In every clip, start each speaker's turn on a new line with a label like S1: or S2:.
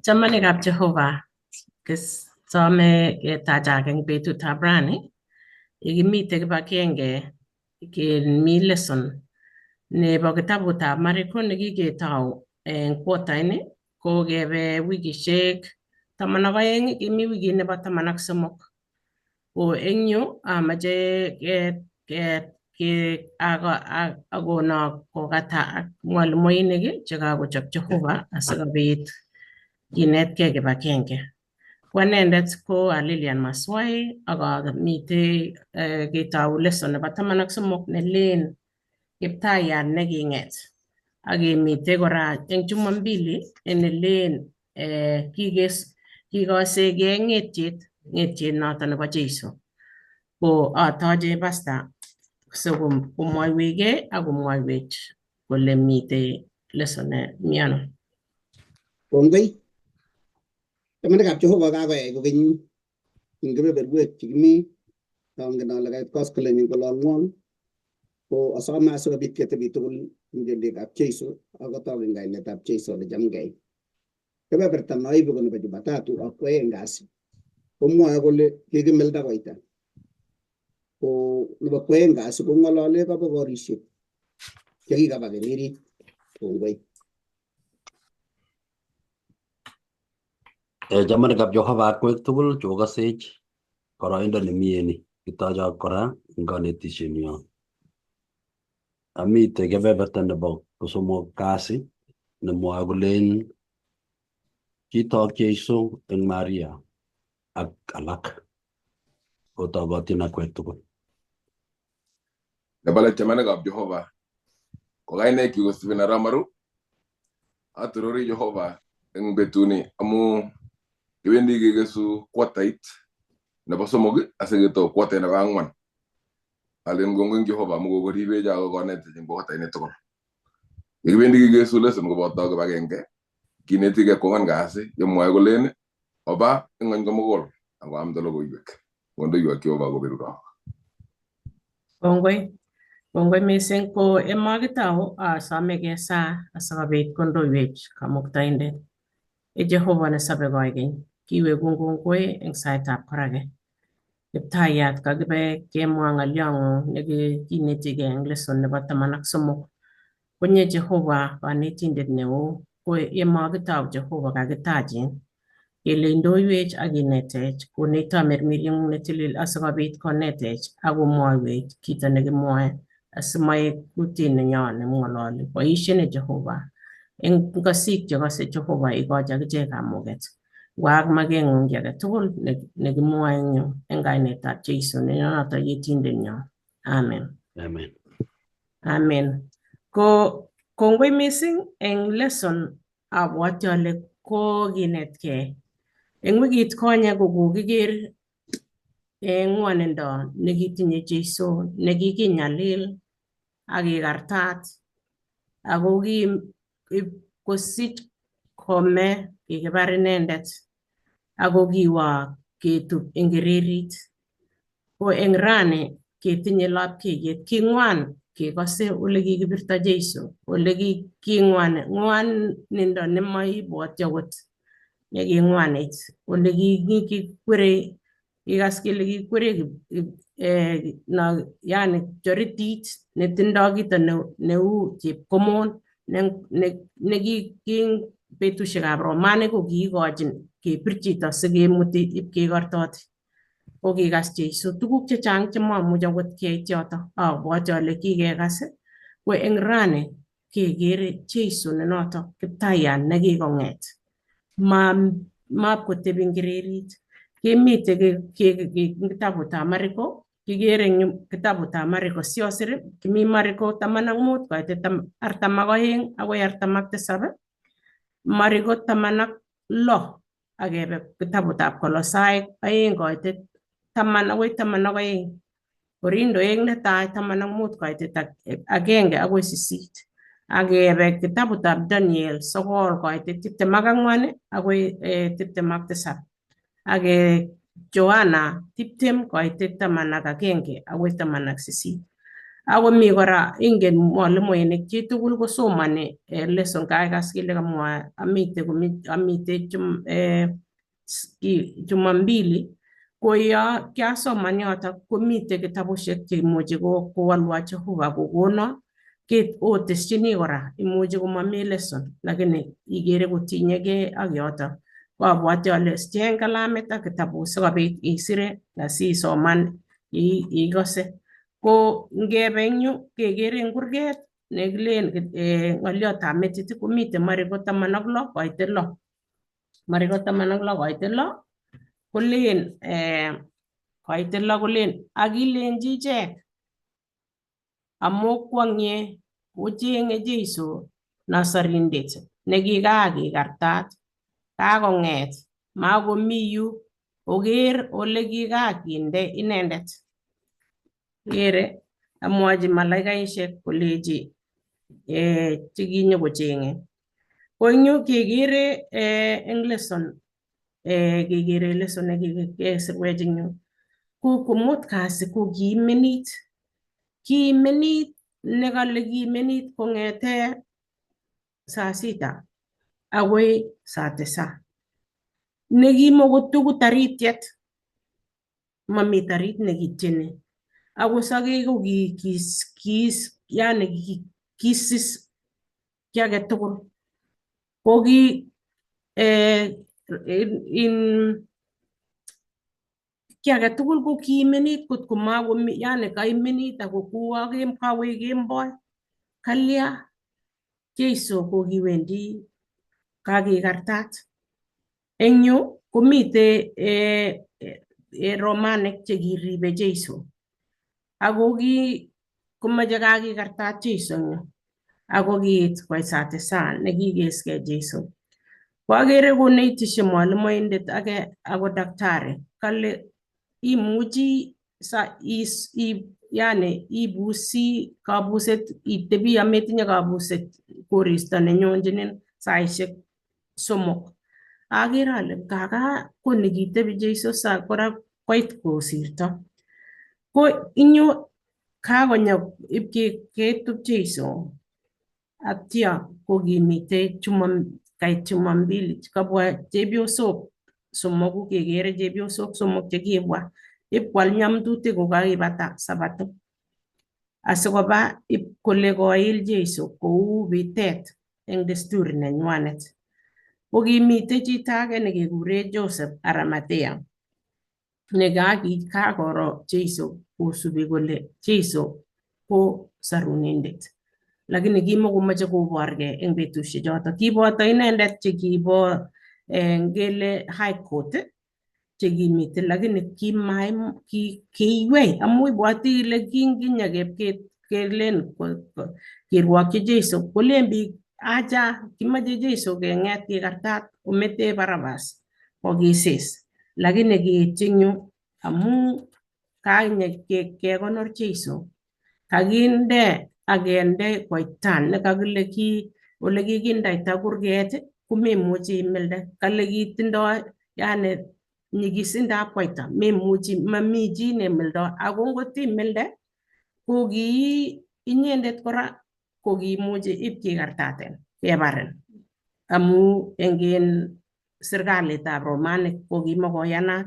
S1: Chamanikab Jehova, kisome ketachak eng betutab rani, yekimite kibakenge kemi lesson nebo kitabutab Mariko nekiketou eng quarter ini, kokebe wikishek 12, kimi wikit nebo 13. Ko eng yu amache akono kokata ak mwalimuinik chekakochop Jehova asikobit kinetkei kibakenge. Ko anendet ko a Lilian Maswai ak amitei ketou lesson nebo 13 nelen Kiptayat nekinget. Ak kemitei kora eng Jumambili nelen kikosekei ng'etiet, ng'etiet noto nebo Jesu. Ko atoche pastor sikomwoiwechkei ak komwoiwech kole mitei lesson mi ano.
S2: Kongoi. Chamanikab Jehova, kakoyai kokeny eng kebeberwek chekimi, angen ale kait koskoleng eng olongwong, ko asome asikobit ketebi tugul eng kelyekab Jesu akotok eng kainetab Jesu ale chamgei. Kebeberta noibu ko nebo Jumatatu ak kwoeng kasi komwoe kole kikimilda koita. Ko nebo kwoeng kasi kong'olole kobokorisiek chekikaba kiririt. Kongoi.
S3: Chamanikab Jehova akwek tugul chokosech boroindo nemie ni kitochok kora eng kanetishenyo. Amite kebeberta nebo kosomok kasi nemwoe kolen kitok Jesu eng Maria ak alak kotokotin akwek tugul.
S4: Nebo let, chamanikab Jehova, ko kainet ko Stephen Aramaru. Atorori Jehova eng betuni amu kiwendi kekesu quartait nebo somok asiketou quartait nebo ang'wan. Alen kongoi eng Jehova amu kokoribech ako konetech eng quartait tugul. Yekiwendi kekesu lesson koboto kibagenge kinetigei kwang'wan kasi yemwoe kolen oba eng ng'ony komugul akoamda logoiwek. Kondoiwok Jehova koberurok.
S1: Kongoi. Kongoi mising. Ko yemokitou asome kesaa asikobit kondoiwech Kamuktaindet. E Jehova nesobe koikeny, kiwekun kongoi eng saitab korake. Kiptayat, kakibe kemwa ng'olyong'ung nekikinetigei eng lesson nebo 13. Konye Jehova kanetindet neo, ko yemokitou Jehova kakitachin. Kele indoiwech ak inetech, konech tamirmirieng'ung netilil asikobit konetech ak komwoiwech kito nekimwoe asimoek kutit nenyo nemng'ololi. Boisien Jehova eng kasik chekose Jehova ikochi akichek kamuket. Waak makeng'ung kiy age tugul nekimwoe eng yu eng kainetab Jesu ne noto yetindenyo. Amen.
S3: Amen.
S1: Amen. Ko kongoi mising eng lesson abwati ale kokinetkei. Eng wikit konye ko kokiker eng ng'wonindo nekitinye Jesu nekikinyalil ak kikartat ako ki kosich kome kikibar inendet ako kiwa ketub eng kererit. Ko eng rani ketinye lapkeiyet king'wan kekose ole kikibirto Jesu ole king'wan ng'wanindo nemoibwoti akot neking'wanit ole kikikwere ikas kele kikwere no yani choritit netindoi kito neu chepkomon neki betusiekab Romanik ko kiikochin kebir chito sikemuti ipkekortoti. Ko kikas Jesu tuguk chechang chemamuch akot keit yoto. Abwoti ale kikekas ko eng rani kekere Jesu ne noto Kiptayat nekikong'et. Mapkotebi eng kererit. Kemite kitabutab Mariko, kikere eng kitabutab Mariko siosir, kimi Mariko 15 koitet 42 akoi 47, Mariko 16 ak kebe kitabutab Kolosaik 2 koitet 10 akoi 12, Korindoek netai 15 koitet 1 akoi 8, ak kebe kitabutab Daniel 9 koitet 24 akoi 27, ak Joanna 20 koitet 11 akoi 18. Ako mi kora ingen mwalimuinik chitugul kosomani lesson kaikas kile kamwa amite amite Jumambili ko yo kiasoman yotok komite kitabushek cheimuchi kowolwo Jehova kokono oteschini kora imuchi komami lesson lakini ikere kotinyegei ak yotok. Ko abwati ale cheng kalamit ak kitabut sikobit isire asisoman ikose. Ko ngebe eng yu kekere eng kurget nekilen ng'oliotab metit komiten Mariko 16 koitet 6. Mariko 16 koitet 6 kolen koitet 6 kolen akilenji ichek amokwong'ie ocheng'e Jesu Nasarindet nekikakikartat kakong'et makomi yu oker olekikakinde inendet. Kere amwochi malaikaishek koleji chekinyokocheng'e. Ko eng yu kekere eng lesson kekere lesson nekikesirwech eng yu ko komut kasi ko kiimenit kiimenit nekale kiimenit kong'ete saa sita akoi saa tisa nekimokotuku taritiet mami tarit nekityeni ako sokek ko yani kisis kiy age tugul ko ki kiy age tugul ko kiimenit kot ko makomi yani kaimenit ako kuo kawek kemboi kalya Jesu ko kiwendi kakikartat. Eng yu komite romanik chekiribe Jesu ako ki komoche kakikartat Jesu eng yu ako kiit koit saa tisa nekikeskei Jesu. Ko akere koneitishe mwalimuindet age ako daktari kale imuchi yani ibusi kabuset itebi ametinye kabuset koristo nenyonjinin saishek 3. Akere ale kaka ko nekitebi Jesu sa kora koit kosirto. Ko inyu kakonyo ipketup Jesu atya kokimite kait Jumambili kabwa chepyosok 3 kekere chepyosok 3 chekibwa ipkwal nyamtutik kokakibata sabato asikoba ip kole koil Jesu kou bitet eng desturi nenywanet. Ko kimite chito age nekekure Joseph Arimathea nekakoro Jesu kosubi kole Jesu ko sarunindet. Lakini kimokomoche koborgei eng betusiek chotok. Kiboto inendet chekibo ngele high court chekimite lakini kiiywei amu ibwoti ile kinginye kelen kirwokyi Jesu kolen biik acha kimoche Jesu keng'et kikartat omete Barabas kokisis lakini kiityi eng yu amu kanye kekonor Jesu kakinde akende koitan nekakile ki ole kikindaita kurget komemuchi imilde kale kitindoi yani nyikisindab koita memuchi mami chi nemildoi ako ngot imilde ko ki inyendet kora ko kimuchi ipkikartaten kebarin amu eng serikalitab romanik ko kimokoyanat.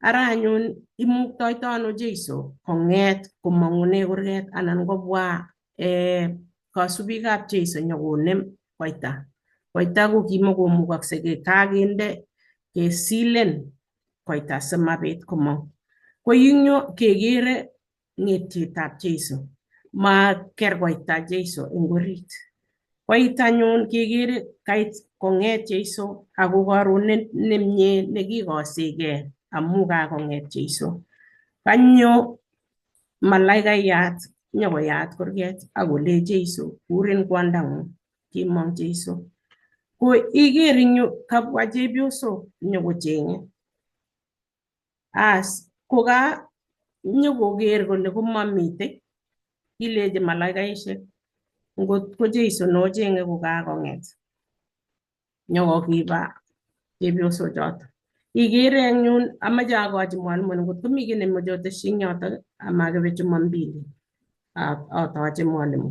S1: Ara anyun imuktoito ano Jesu kong'et komong'une kurget anan kobwa kasubikab Jesu nyokonem koita. Koita ko kimokomukokse kakinde kesilen koita simabit komong. Ko eng yu kekere ng'etietab Jesu. Maker koita Jesu eng orit. Koit anyun kekere kait kong'et Jesu ako karonet nemie nekikosigei amu kakong'et Jesu. Kanyo malaikayat nyokoyat kurget akolei Jesu kurin kwandang'ung. Kimong Jesu. Ko iker eng yu kabwa chepyosok nyokocheng'e. As koka nyokoker kole komamite kilechi malaikaishek ngot ko Jesu nocheng'e ko kakong'et. Nyokokiba chepyosok choto. Ikere eng yun amache akochi mwalimu ngot komi kiy nemoche otesyi eng yotok amakibe Jumambili. Atoche mwalimu.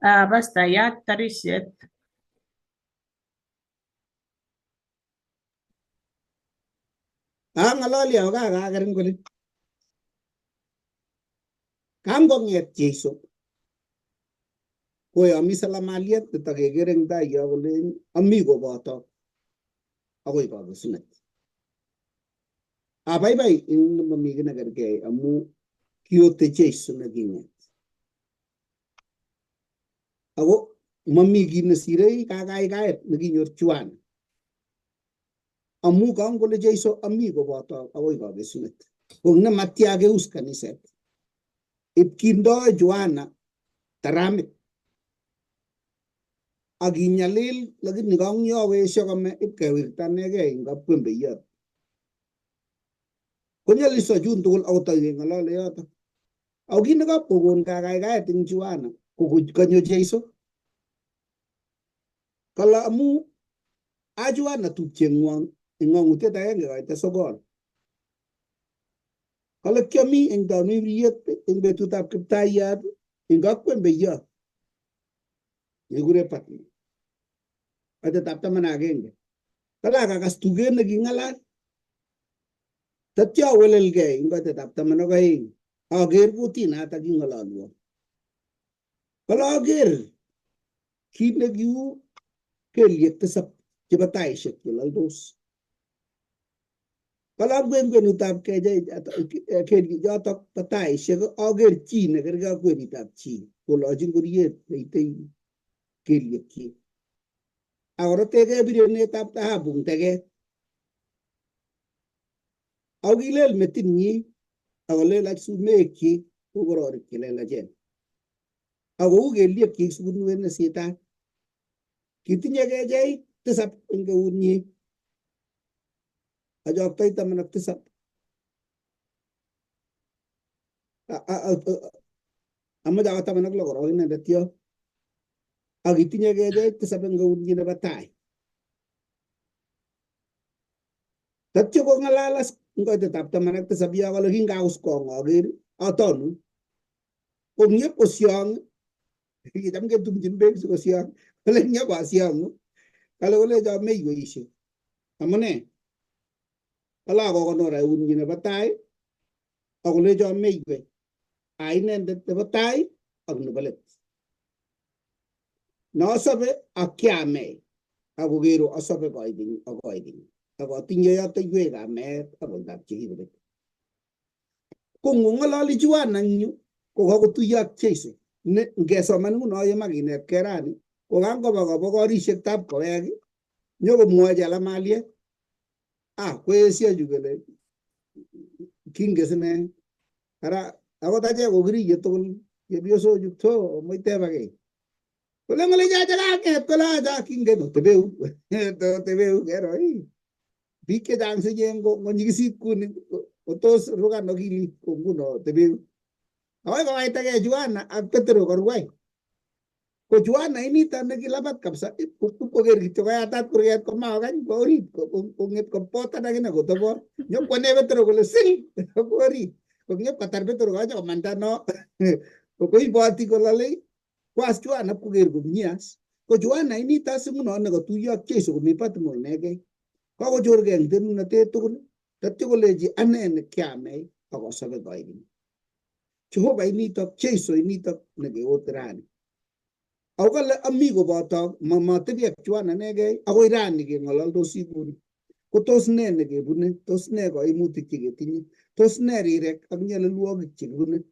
S1: Basta yat tarishet.
S2: Ang'alali ako kakaker eng kole kangong'et Jesu koyomi salamaliet netokeker eng tai yo kole ami koboto akoi kakesunet. Abaibai eng nemami kiy nekerkei amu kiote Jesu neking'et. Ako mami kiy nesirei kakaikaet nekinyor Juan. Amu kangole Jesu ami koboto akoi kakesunet. Ko nematya keus kaniset. Ipkindoi Juana taramit. Ak kinyalil lakini kangyo koesio kome ipkewirta inegei eng kapkwembeyot. Konyoliso chun tugul akotoi keng'olole yoto. Ako kit nekapkokon kakaikaet eng Juana ko kanyo Jesu. Kale amu a Juana tupcheng'wong eng ng'ong'utiet agenge koite sokol. Kale kiami eng tanuiriet eng betutab Kiptayat eng kapkwembeyot nekikure Patmos. Koitetab 11. Kale akakas tuget neking'alal. Tatya awelelgei eng koitetab 12. Aker kutinoto king'ololwo. Kale aker kit nekiu kelyek tisap chebo taishek cheloldos. Kale eng kwenutab kelyek chotok bo taishek aker chi nekerkei ak kweritab chi kolochi ngoriet neitei kelyekyik. Akorategei birenetab thahabu eng teket. Ako kilel metinyi akolelach sumekyik kou kororik chelelachen. Akou kelyekyik sukunuet nesitat. Kitinye kecheik tisap eng eunyi. Achoktoi 17. Amache awo 16 korok inendet yo. Ak kitinye kecheik tisap eng eunyi nebo tai. Tatyo kong'alal as eng koitetab 17 yo kole kingaus kong aker atonu. Ko ng'yep kosiong kicham ketumchin beek sikosiong kole ng'yep asiong'u kale kolecho meiweishe. Amune? Kale akokonor eunyi nebo tai akolecho meiwei. A inendet nebo tai ak nebo let. Nosobe ak kiamei akokero asobe koikeny ak koikeny. Ak atinye yotoywekab meet ak oldab chekikobek. Ko ngong'ololi Juana eng yu ko kakotuiyo ak Jesu ne ngesoman nguno yemakinetkei rani ko kangoba kobokorisiek tab kowek nyokomwochi chalamaliet. Koesio chu kele kingen sine ara akot achek kokiriye tugul chepyosochu to moitebakei. Kole ngole chacha kakng'et kole acha kingen otebeu otebeu kero biik chechang sinye ngonyikisit kuni kotos rukan akilit ko nguno tebeu. Akoi kowaitakei Juana ak Petro korwai. Ko Juana inito nekilabat kabisa ipkoker kityo koyatat kurget komakokany kwo orit kong'et kopotan akine kotobot. Nyokwane Petro kole sil kwo orit. Kong'et kotar Petro koyoche komanda no. Koibwoti kololei kwas Juana pkoker komie as. Ko Juana inito as nguno nekotuiyo ak Jesu komi Patmos inegei. Kakochorkei eng tenunotet tugul tatyo kolechi ane nekiamei ak asobe koikeny. Jehova initok, Jesu initok nekeote rani. Ako kale ami kobotok matebi ak Juana inegei akoi rani keng'ololdosi kuni. Ko tos ne nekebune, tos ne kaimutik cheketinye, tos ne rirek ak nyalilwogik chekibune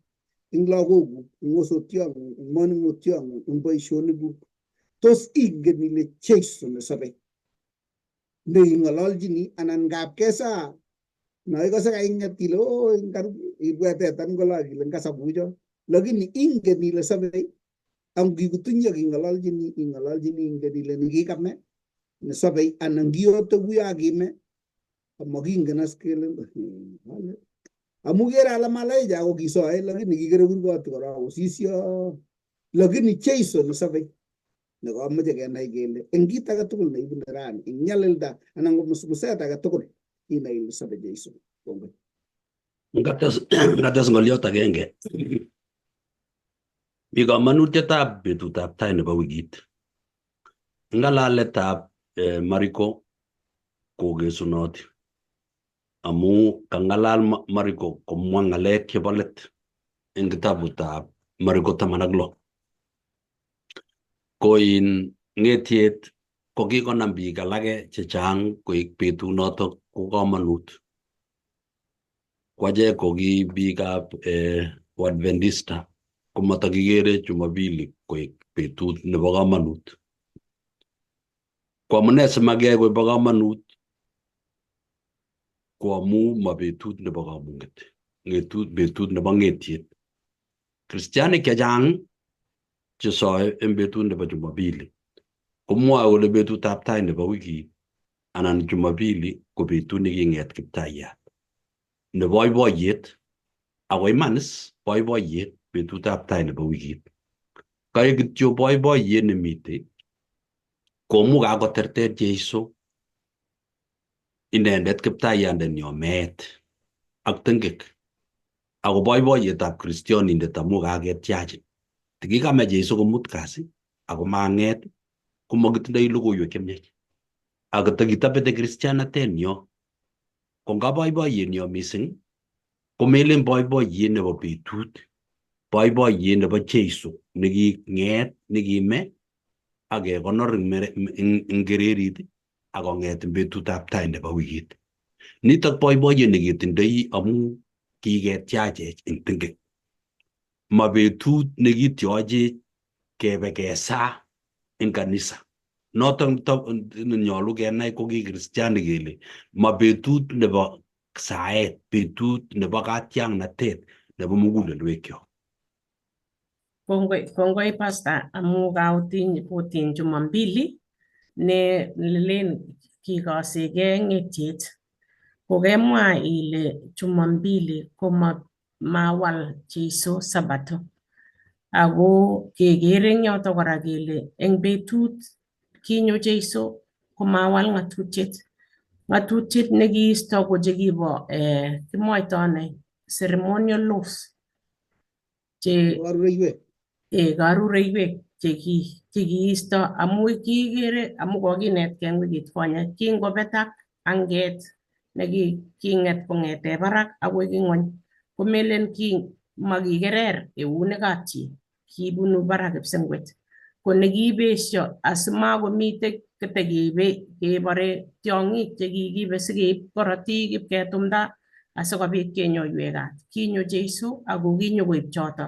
S2: eng lagokuk, eng osotiong'ung, eng manung'otiong'ung, eng boisionikuk. Tos ingen ile Jesu nesobei neing'ololchini anan ngap kesaa noikose kaing'et ile oo ibwetetan kolo ile ngasabucho lakini ingen ile sobei ak ngikutunyi ak ing'ololchini ing'ololchini ingen ile nikikame nesobei anan kiote kuyo kime amakingen as kele amu kere ale malaika ko kisoe lakini kikere kurgoti kora kosisyo lakini Jesu nesobei nekomoche kenai kele eng kit age tugul neibune rani eng nyalilda anan ko musmuset age tugul inai ile sobe Jesu. Kongoi.
S3: Ngates ng'olyot agenge. Mi komonutietab betutab tai nebo wikit. Ng'alaletab Mariko kokesunoti amu kang'alal Mariko komwa ng'alek chebo let eng kitabutab Mariko 16. Ko in ng'etiet ko kikonam biik alake chechang koik betunotok ko komonut. Ko achek ko ki biikab Waadventista komatakikere Jumapili koik betut nebo komonut. Ko amune simakiyai koik bo komonut ko amu ma betut nebo kamung'et, betut nebo ng'etiet. Kristianik chechang chesoe eng betut nebo Jumapili komwoe kole betutab tai nebo wikit anan Jumapili ko betut neking'et Kiptayat ne boiboiyet ako imanis boiboiyet betutab tai nebo wikit. Kaek kityo boiboiyet nemitei komu kakoterter Jeiso inendet Kiptayatndenyo meet ak tengek ako boiboiyetab kristionindet amu kaketyachin. Tikikame Jeiso komut kasi ako mang'et komakitindoi logoiwek chemiach. Ako takitabete kristianatenyo ko nga boiboiyenyo mising komelen boiboiyet nebo betut, boiboiyet nebo Jeiso neking'et nekime ak kekonor eng kererit akong'et eng betutab tai nebo wikit. Nitok boiboiyet neketindoi amu kiketyachech eng tengek. Ma betut nekityochech kebe kesaa eng kanisa. Notok nyolu kenai ko ki kristianik kele ma betut nebo saet, betut nebo katiaknatet nebo mugulelwekyok.
S1: Kongoi Pastor amu kautin putin Jumapili ne lelen kikosigei ng'etiet. Kokemwa ile Jumapili ko mawal Jeiso Sabato. Ako keker eng yoto kora kele eng betut kinyo Jeiso komawal ng'atutiet. Ng'atutiet nekiisto ko chekibo kimwoito ne ceremonial laws che karureiwek chekiisto amu kikere amu kokinetkei eng wikit konye kingobetak anget neking'et kong'ete barak akoi ng'wony komelen makikerer eunekab chi kibunu barak kipsengwet ko nekibesio asimakomitei ketekeibe kebore tiong'ik chekikiibe sikeib korotik ipketumda asikobit kenyoiwek kat. Kinyo Jeiso ako kinyokoib choto.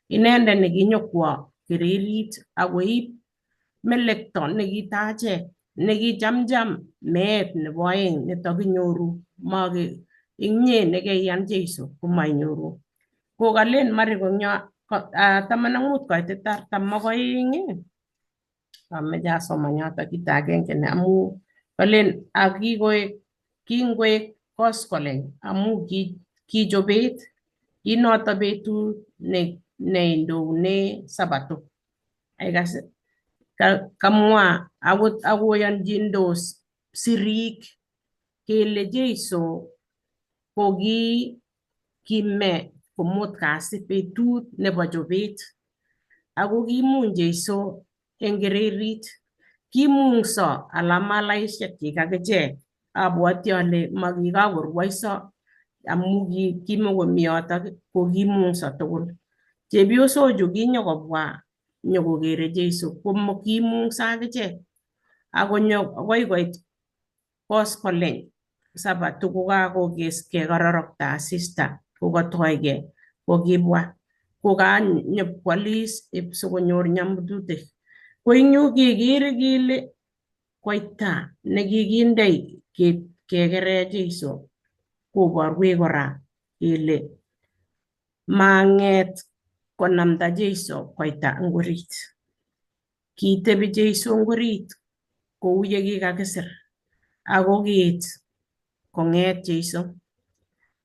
S1: Inendet nekinyokwo kererit akoib melekto nekitachek nekichamcham meet nebo aeng netokinyoru make inye nekeiyan Jeiso komainyoru. Ko kalen Mariko eng yo 15 koitet 42 ameche asoman yoto kito agenge ne amu kalen akikoek kingoek koskoleny amu kichobet kinoto betut neindoune Sabato. Aikas kamwa akot akoyonjindos sirik kele Jeiso ko kime komut kasi betut nebo chobet ako kimuny Jeiso eng kererit kimungso alamalaishekyik akichek. Abwoti ale makikakorwoiso amu kimokomi yotok ko kimungso tugul. Chepyosochu kinyokobwa nyokokere Jeiso ko kimungso akichek akonyo akoi koit koskoleny Sabato kokakekororokta asista kokotoige kokibwa kokanyokwalis sikonyor nyamututik. Ko eng yu kekere kele koita nekikindei kekere Jeiso koborwech kora kele mang'et konamda Jeiso koita eng orit. Kitebi Jeiso eng orit kou yekikakisir ako kiit kong'et Jeiso.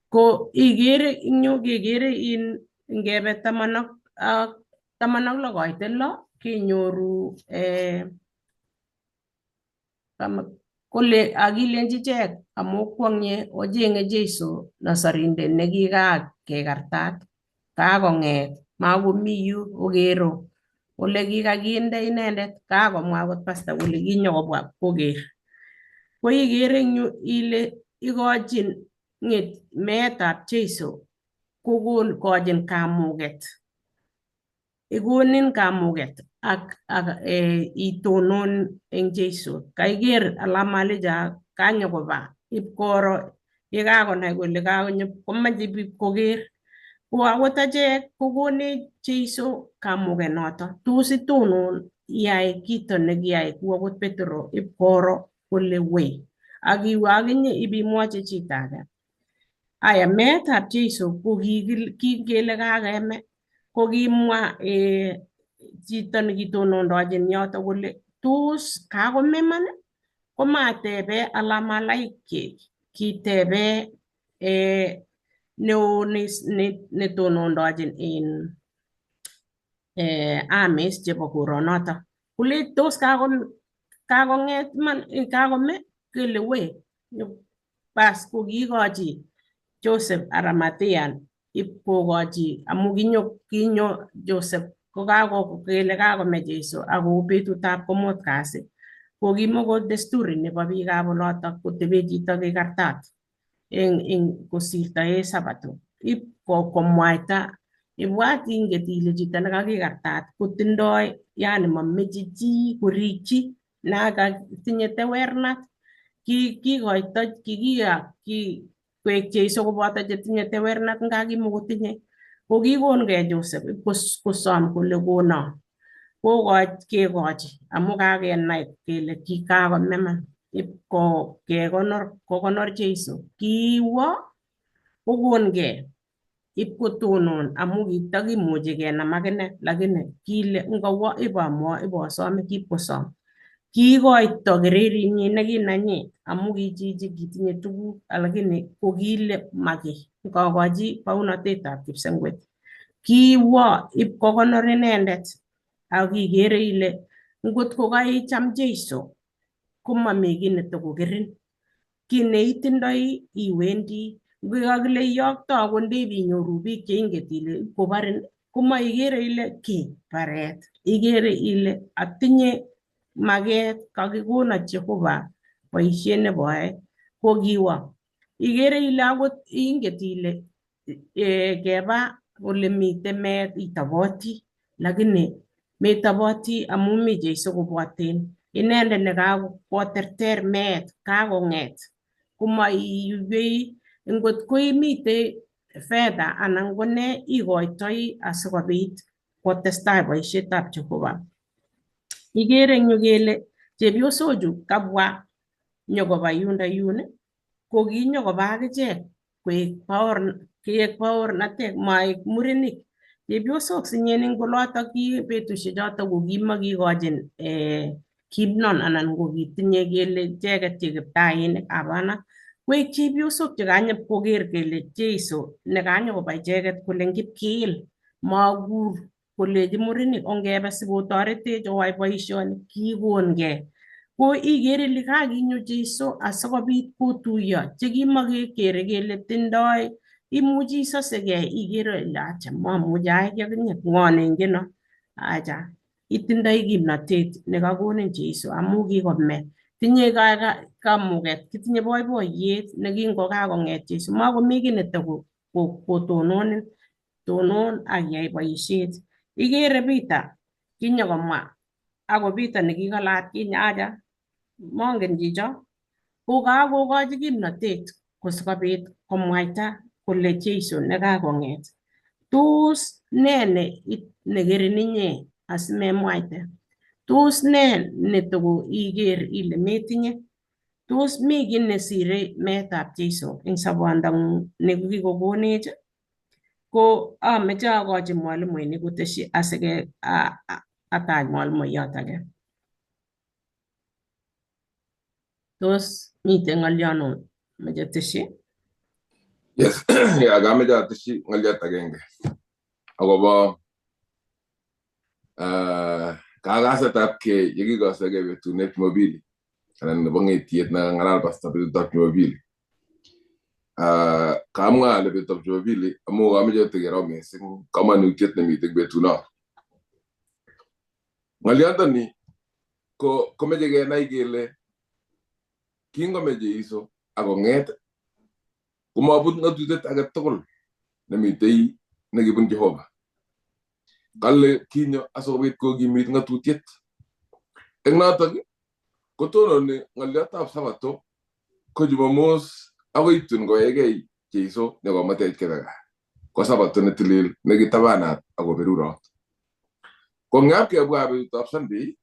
S1: Ko ikere eng yu kekere in ngebe 16 koitet 6 kenyoru Kole akilenchi ichek amokwong'e ocheng'e Jeiso Nasarindet nekikakekartat kakong'et makomi yu okero ole kikakinde inendet kakomwa akot pasta kole kinyokobwa koker. Ko ikere eng yu ile ikochin meetab Jeiso kokochin kamuket ikonin kamuket ak itonon eng Jeiso. Kaiker alamalija kanyokoba ipkoro yekakonai kole kakonyo komache ipkoker. Ko akot achek kokonech Jeiso kamuket noto. Tos itonon iyai kito nekiyai kou akot Petro ipkoro kole wei ak iwe akinye ibimwochi chito age. Aya meetab Jeiso ko kingele kakeme kokimwa chito nekitonondochin yoto kole tos kakome iman komatebe alamalaikyik kitebe neo netonondochin in armies chebo koronoto kole tos kakong'et iman kakome kele we bas kokikochi Joseph Arimathea ipkokochi amu kinyo Joseph kokakokele kakome Jeiso ako betutab komut kasi ko kimoko desturi nebo biikab olotok kotebe chito kikartat eng kosirtoe sabato ip komwaita ibwat inget ile chito nekakikartat kotindoi yani mameche chi korikchi tinye tewernat kikoito koek Jeiso koboto chetinye tewernat nga kimokotinye ko kikongei Joseph kosom kole kono kokoch kekochi amu kakenai kele kikakome ip kekonor kokonor Jeiso kiwo kokongei ip kotonon amu kitakimuchi kenam akine lakini kile ngowo ibamwa ibosome kipkosom kiikoito kererinyi nekinanyi amu ki chichi kitinye tuguk lakini kokile maki ngokochi baunatetab kipsengwet kiwo ipkokonor inendet ak ikere ile ngot ko kaicham Jeiso komami kiy netokokerin kiy neitindoi iwendi ngokakile iyokto akot ndepinyoru biik cheinget ile kobarin komaikere ile ki baret ikere ile atinye maket kakikono Jehova boisiet nebo oe ko kiwo ikere ile akot inget ile keba ole miten meet itoboti lakini metoboti amu mi Jeiso koboten inendet nekakoterter meet kakong'et komaiywei ngot ko imite fedha anan ko ne ikoitoi asikobit kotestai boisietab Jehova. Ikere eng yu kele chepyosochu kabwa nyokoba yundo yun ko kinyokoba akichek koek baornatet maek murenik chepyosok sinyen eng olotok ki betusiek chotok ko kimakikochin kimnon anan ko kitinye kele icheket che kiptainik hapana koek chepyosok chekanyip koker kele Jeiso nekanyokoba icheket kole ngipkiil makur kolechi murenik ongebe sikotoretech owai boisioni kikongei ko ikere ile kakinyo Jeiso asikobit kotuiyo chekimakekere kele tindoi imuchi isosekei ikere ile acha mamuchi ayai kiy akinye ng'o neingeno acha itindoi kimnatet nekakonin Jeiso amu kikome tinye kamuket kitinye boiboiyet nekingokakong'et Jeiso makomi kiy netokotononin tonon ak iyai boisiet ikere Peter kinyokomwa ako Peter nekikalat kinye acha mongen chicho ko kakokochi kimnatet kosikobit komwaita kole Jeiso nekakong'et tos ne nekerin inye asimemwaite tos ne netoko iker ile metinye tos mi kiy nesire meetab Jeiso eng sobondang'ung nekikokonech ko ameche akochi mwalimuinik koteshi asike atach mwalimuiyot age. Tos miten ng'olyon meche teshi?
S4: Yes, yeah, kameche ateshi ng'olyot agenge akobo kakasetabkei yekikoseke betut ne Jumapili. anan nebo ng'etiet nekang'alal pastor betutab Jumapili. Kamwa ale betutab Jumapili amu kameche tekero mising komonutiet nemiten betunot. Ng'olyondoni ko komeche kenai kele kingome Jeiso akong'et komabut ng'atutiet age tugul nemitei nekibun Jehova. Kale kinyo asikobit kokimit ng'atutiet. Eng notok kotononi ng'olyotab sabato ko Jumamos akoi tun kowekei Jeiso nekometech kebe gaa. Ko sabato netilil nekitabanat ako berurot. Ko ngap kebwa betutab Sunday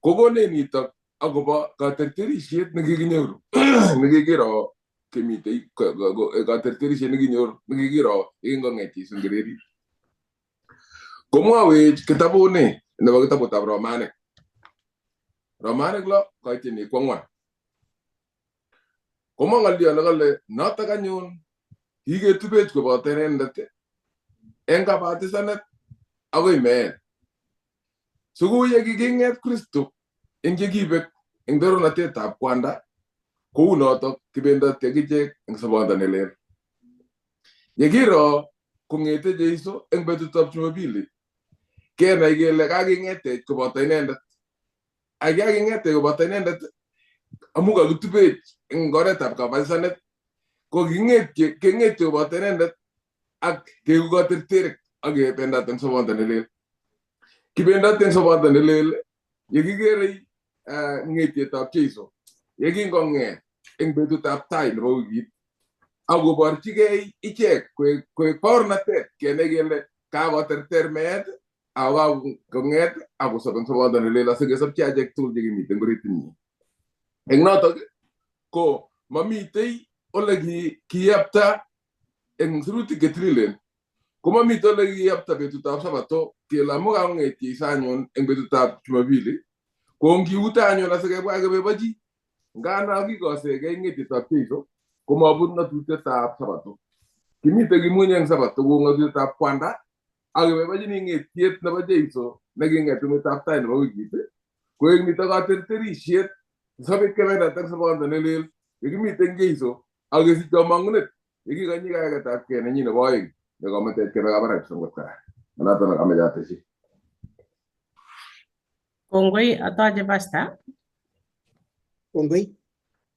S4: kokonech nitok akobo katerterisiet nekikinyoru nekikiro kemitei katerterisiet nekinyoru nekikiro yekingong'et Jeiso eng kererit. Komwawech kitabuni nebo kitabutab Romanik. Romanik 6 koitini 4. Komwa ng'olyo nekale notok anyun kiketubech koboto inendet eng kabatisanet akoi meet. Sikou ye kiking'et Kristo eng chekibek eng torornatetab kwanda kou notok kibendoti akichek eng sobondo ne lel. Yekiro kong'ete Jeiso eng betutab Jumapili kenai kele kaking'etech koboto inendet. Ak kaking'etech koboto inendet amu kakitubech eng oretab kabatisanet ko king'etye koboto inendet ak keku katerterik ak kebendat eng sobondo ne lel. Kibendat eng sobondo ne lel yekikerei ng'etietab Jeiso yekingong'et eng betutab tai nebo wikit akoborchigei ichek koek baornatet kenai kele kakoterter meet ako kakong'et akosob eng sobondo ne lel asikesopchi achek tugul chekimiten orit inyi. Eng notok ko mamitei ole kiyapta eng sirutik chetililen komamite ole kiyapta betutab sabato kele amu kakong'et Jeiso anyun eng betutab Jumapili ko ngiute anyun asikebwa keboibochi ngana kikosekei ng'etietab Jeiso komabut ng'atutietab sabato. Kimite kimunye eng sabato kou ng'atutietab kwanda ak keboibochini ng'etiet nebo Jeiso neking'et eng tai nebo wikit koek nito katerterisiet sikobit kebendat eng sobondo ne lel yekimiten Jeiso ak kesich kamong'unet yekikonyi kayaketabkei nenyi nebo oeng nekometech kebe kabarak kipsengwet. Noto nekameche ateshi.
S1: Kongoi atoche pastor.
S2: Kongoi.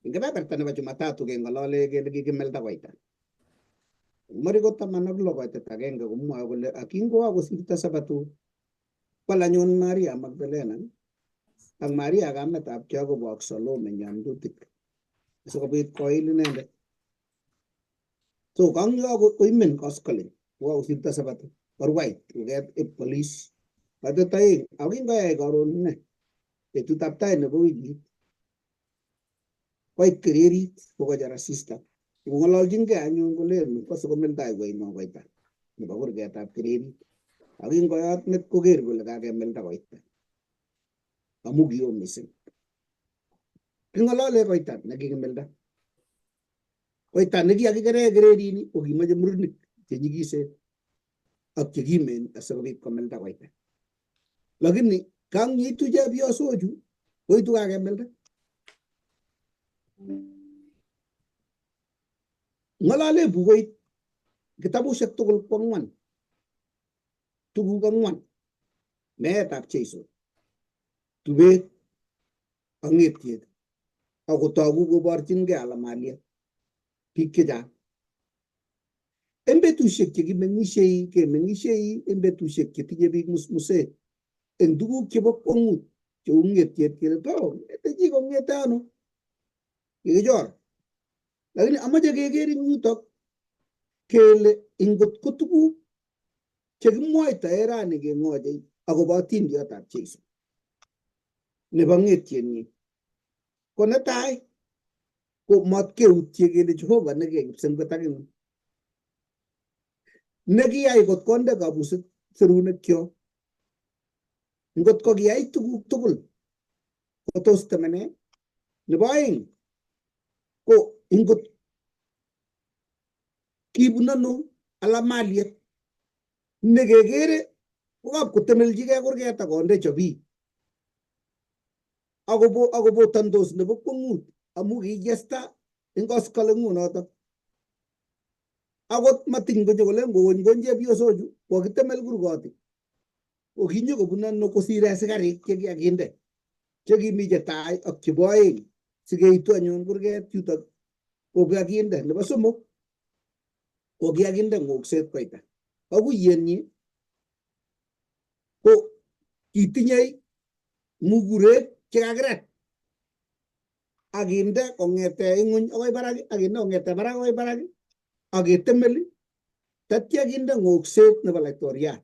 S2: Eng kebeberta nebo Jumatatu keng'olole kele kikimelda koita. Mariko 16:1 komwoe kole akingo kakosirto sabato kwal anyun Maria Magdalena ak Maria kametab Jacobo ak Salome nyamdutik asikobit koil inendet. So kang yo koimen koskoleng kokakosirto sabato korwai tuget ip polis. Koitet 2 ako kingoyai karon ine betutab tai nebo wikit koit kererit kokochor asista. Kong'ololchingei anyun kolen kose komildai koino koita nebo kurgetab kererit. Ak kingoyot met koker kole kakemilda koita amu kio mising. King'olole koita nekikimilda. Koita nekikakikere kererini ko kimoche murenik chenyikisen ak chekimen asikobit komilda koita. Lakini kang yeitu chepyosochu koitu kakemilda. Ng'olole bukuit kitabushek tugul ko ang'wan. Tuguk ang'wan. Meetab Jeiso, tubet ak ng'etiet ak kotogu koborchingei alamaliet biik chechang. En betusiek chekimeng'ishei kemeng'ishei en betusiek chetinye biik musmuset eng tuguk chebo kwong'ut cheu ng'etiet kele to ng'ete chi kong'ete ano kikichor. Lakini amoche keker eng yutok kele ingot ko tuguk chekimwoitoe rani keng'oche akobo atindiotab Jeiso nebo ng'etienyin. Ko netai ko matkeutye kele Jehova nekiyai kipsengwet ak ing'weny. Nekiyai kot konde kabuset serunekyok. Ngot ko kiyai tuguk tugul kotos temene. Nebo aeng ko ingot kibun ano alamaliet nekekere kokab kotemelchigei kurget akonde chobik. Akobotandos nebo kwong'ut amu kikesta eng koskoleng'unotok. Akot matiny konyo kole ngokony chepyosochu kokitemel kurgotik. Kokinyo kobun ano kosir asikarik chekikakinde chekimi chetai ak chebo oeng sikeitu anyun kurget yutok kokakinde nebo somok kokikakinde ng'okset koita. Kakuiyenyi ko kitinyei mugurek chekakirat akinde kong'ete ing'uny akoi barak akinde kong'ete barak akoi barak aketemel tatya kinde ng'okset nebo laitoriat.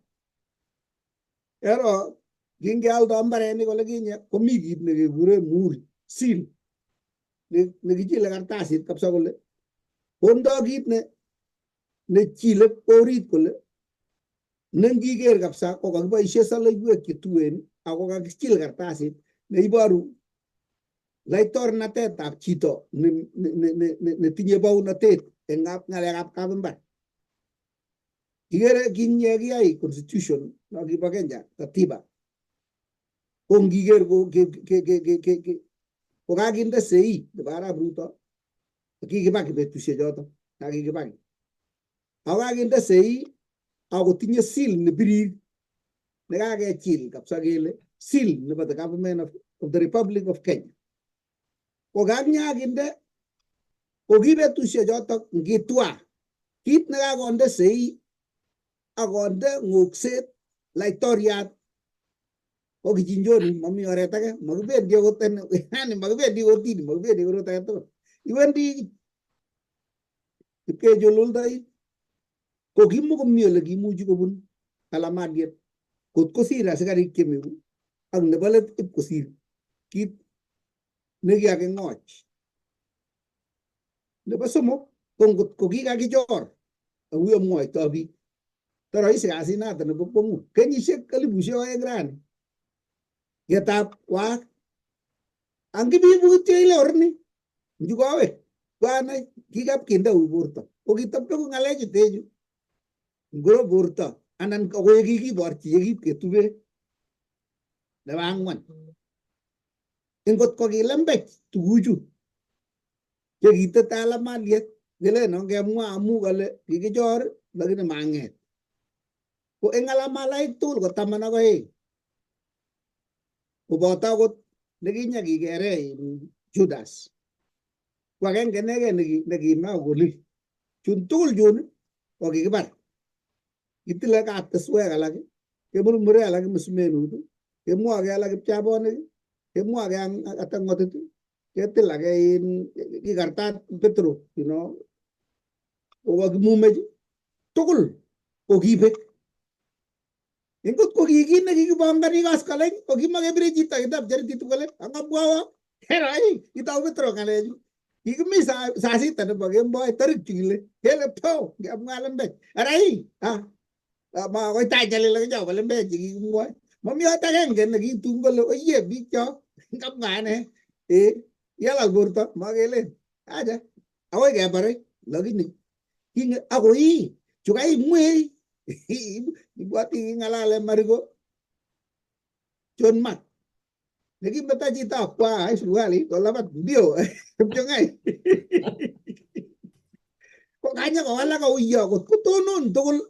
S2: Ero kingealdo mbarenik ole kinye komi kit nekekure muhuri seal nekichile kartasit kabisa kole kondo kit nechile orit kole nengiker kabisa ko kakiboisie soloiwek chetuen ako kakichil kartasit neiboru laitornatetab chito netinye baunatet eng ng'alekab kapimbar. Ikere kinye kiyai constitution no kibo Kenya katiba ko ngiker ko kakinde sei nebo Arap Ruto kikibaki betusiek choto kakikibaki ako kakinde sei akotinye seal nebirir nekakechil kabisa kele seal nebo the government of the Republic of Kenya. Ko kaknyakinde ko ki betusiek chotok ngitwa kit nekakonde sei akonde ng'okset laitoriat ko kichinjoni mami oret age makibendi akot yani makibendi kotini makibendi korot age tugul iwendi ipkechululdoi ko kimukomi ole kimuchi kobun kalamaliet kot kosir asikarik chemi ak nebo let ipkosir kit nekikaking'och. Nebo somok ko ngot ko kikakichor auyo mwoitoi biik toroisi kasit noto nebo kwong'ut kenyisiek 2000 rani yetab waak angibibu kityo ile orni njukowe kwanai kikapkinde ui borto ko kitapbeku ng'alechutechu ngoro borto anan ko yekikiborchi yekipketube nebo ang'wan ingot ko kilembech tuguchu chekitete alamaliet kelen ongemwa amu kale kikichor lakini mang'et ko eng alamalaik tugul ko 12 koboto akot nekinye kikere Judas ko agenge inegei nekime akolil chun tugul chun ko kikibar kitile kapkeswek alak kemurmure alak msumenut kemwoke alak kipchabonik kemwoke atang'otit ketil ake kikartat Petro kokakimumech tugul ko kibek. Ingot ko ki kit nekikipongoni koskoleng ko kimakebire chito kitab charity kole angamwawa herai itou Petro ng'alechu kikimi saa sita nebo kemboi tarik chu kile kele po ngemwa lembech arai makoi tach chalil akicho bo lembech chekikimwoe mami ot agenge nekitun kole oye biik cho ngamwa ane yalal borto makelen acha akoi kebarei lakini akoi chu kaimwei ibwati king'alale Mariko John Mark nekimeta chito akwa suruali kolabat mbio kipchong'ai ko kanya kowalak auyo kot kotonon tugul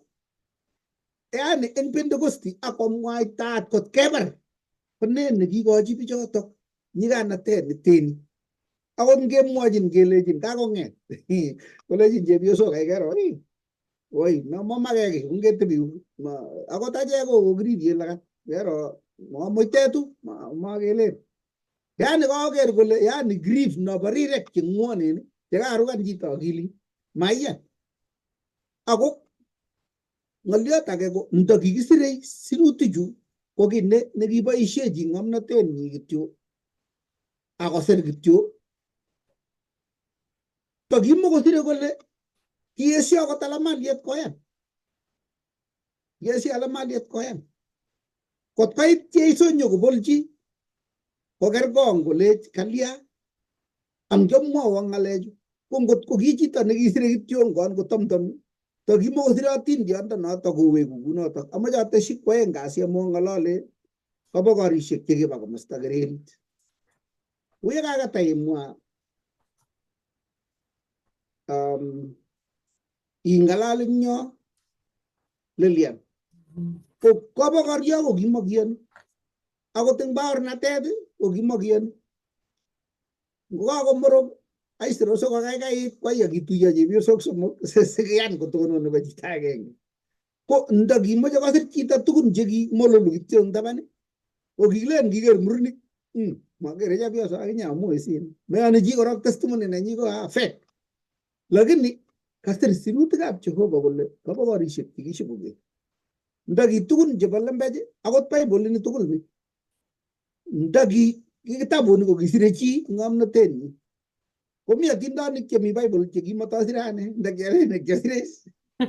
S2: yani eng Pentecosti akomwaitaat kot kebar ko ne nekikochi bichotok nyiganatet neteni akot ngemwochin kelechin kakong'et kolechin chepyosok kaikero oi mamake kiy ongetebi akot achek ko kokiribye lagat kero mamuitetu makelen yani koker kole yani grief nobo rirek cheng'wonen chekarukan chito akilit maiyan ako ng'oliot age ko ndakikisirei sirutichu ko kiy nekiboisie chi ng'omnotenyi kityo akosir kityo tokimokosire kole kiesio akot alamaliet koyan kiesio alamaliet koyan kot koit Jeiso nyokobolchi kokerkong kolech kalya angiomwowon ng'alechu ko ngot ko ki chito nekisire kityongon kotomtomi tokimokosire atindiondon notok koweku kunotok amoche ateshi kwoeng kasi amu ng'olole kobo korishek chekiba komosta Kererit. Uye kakatai imwa ingalal eng yo Lilian. Ko kobokoryo ko kimokiyoni. Akot eng baornatet ko kimokiyoni. Ngokakomorok aisirosok kokaikait kwai akituiyo chepyosok somok sikiyan kotonon nebo chito agenge. Ko ndakimoche kosir chito tugun chekimololu kityo eng taban ko kikilen kiker murenik makere chepyoso akinye amu isin meyoni chi korok testimony nenyi ko fake. Lakini kasir sirutikab Jehova kole kobokorishek chekisibuke. Ndaki tugun chebo lembech akot Bible ini tugul ni. Ndaki kitabuni ko kisire chi ng'omnotenyi. Komi atindonik chemi Bible chekimotosire ane ndakialen kiasire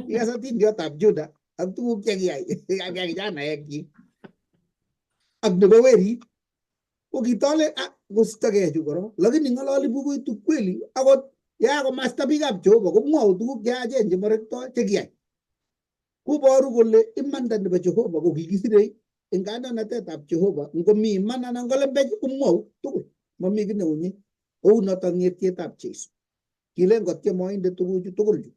S2: kikas atindiotab Juda ak tuguk chekiyai ak kijanaekchik ak nebo werit ko kitole kostokee chu korok lakini ng'ololi bukuit ukweli akot yakomasta biikab Jehova komwou tuguk cheyachen chemorektoi chekiyai koboru kole imanda nebo Jehova ko kikisire eng kandoinatetab Jehova ngomi iman anan ko lembech komwou tugul mami kiy neunye kou notok ng'etietab Jesu kilen kotyem oinde tuguchu tugul chu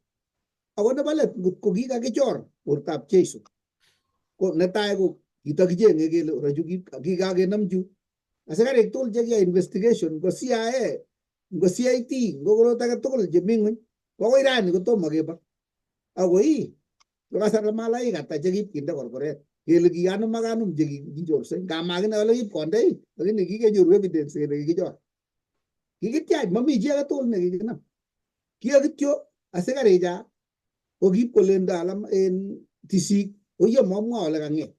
S2: ako nebo let ngot ko kikakichor bortab Jesu ko netai ko kitokicheng'e kele ora chu kikakenem chu asikarik tugul chekiyai investigation ngo CIA ngo CIT ngo korot age tugul chemi ng'weny ko akoi rani kotomo kebor akoi kasar malaik ata chekipkinde korkoret kele kikanum ak anum chekichorse ngamakinai ole kipkonde lakini kikenyoru evidence kele kikichor kikityach mami chi age tugul nekikinam kiyo kityo asikaricha ko kipkolendo alam en tisik oye momwa ole kang'et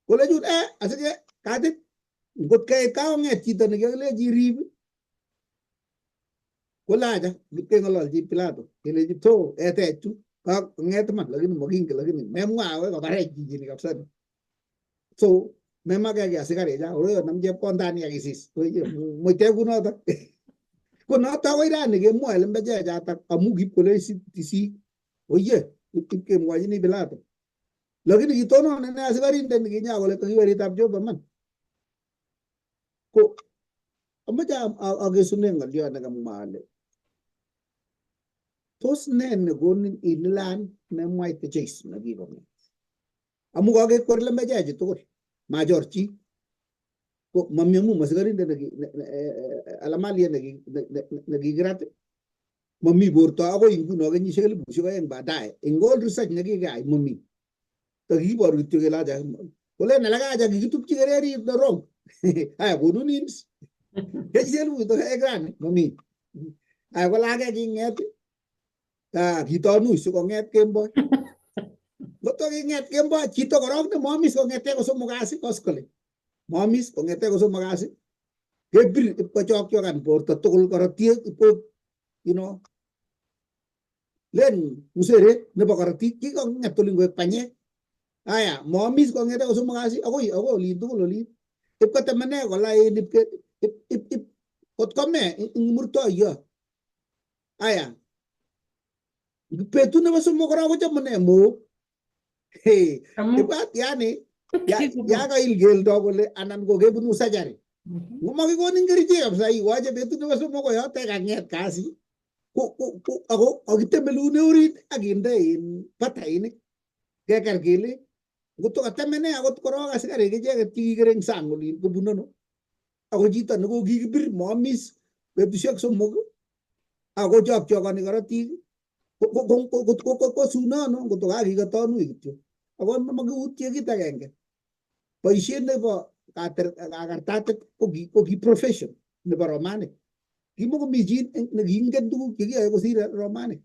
S2: kole chun asike katit ngot keit kakong'et chito nekikilechi rib kole acha keng'ololchi Pilato kelechi to etech tu kakong'et iman lakini mokingen lakini memwa akoi kobarech chichini kabisa so memakeke asikaricha oroyo nam chepkondani akisis muite kunotok ko notok akoi rani kemwoe lembechechatak amu kipkolech tisik oye ipkemwochini Pilato lakini kitonon ine asikarindet nikinya kole kakiweritab Jehova man ko amache akesune ng'oliot nekamwa ale tos ne nekonin ililan memwaite Jesu nekikong'et amu kakekwer lembechechu tugul machor chi ko mami amu masikarindet alamaliet nekikirat mami borto akoi nguno kenyisiek 2000 baadaye eng all research nekikeyai mami takikiboru kityo kele acha kolen alak acha kikitupchi kererit ne wrong aya konun ins kenyisiek 2000 rani mami aya kole ake king'et kitonui sikong'et kemboi ngoto king'et kemboi chito korok nemoamis kong'ete kosomok kasi koskolen moamis kong'ete kosomok kasi kebir ipkochokchokan borto tugul korotik ipko you know len museret nebo korotik kikong'et olin koek panyek aya moamis kong'ete kosomok kasi akoi akoi olin tugul olin ipkotemene kolain ip ip kot kome ing murtoiyot aya betut nebo somok kora kochomune mook ibwat yani ya kail keldo kole anan ko kebunu surgery ngomakikonin kerichek kabisa iwoche betut nebo somok koyote kang'et kasi ako akitemeleune orit akinde in batainik keker kele ngotko katemene akot korok asikarik icheket chekikere eng sang olin kobun ano ako chito nekokikibir moamis betusiek somok ako chokchokoni korotik kosunono ngotko kakikotonui kityo ako makiutye kit agenge boisiet nebo kakartatet ko ki profession nebo romanik kimokomi chi nekiingen tuguk chekiyoe kosir romanik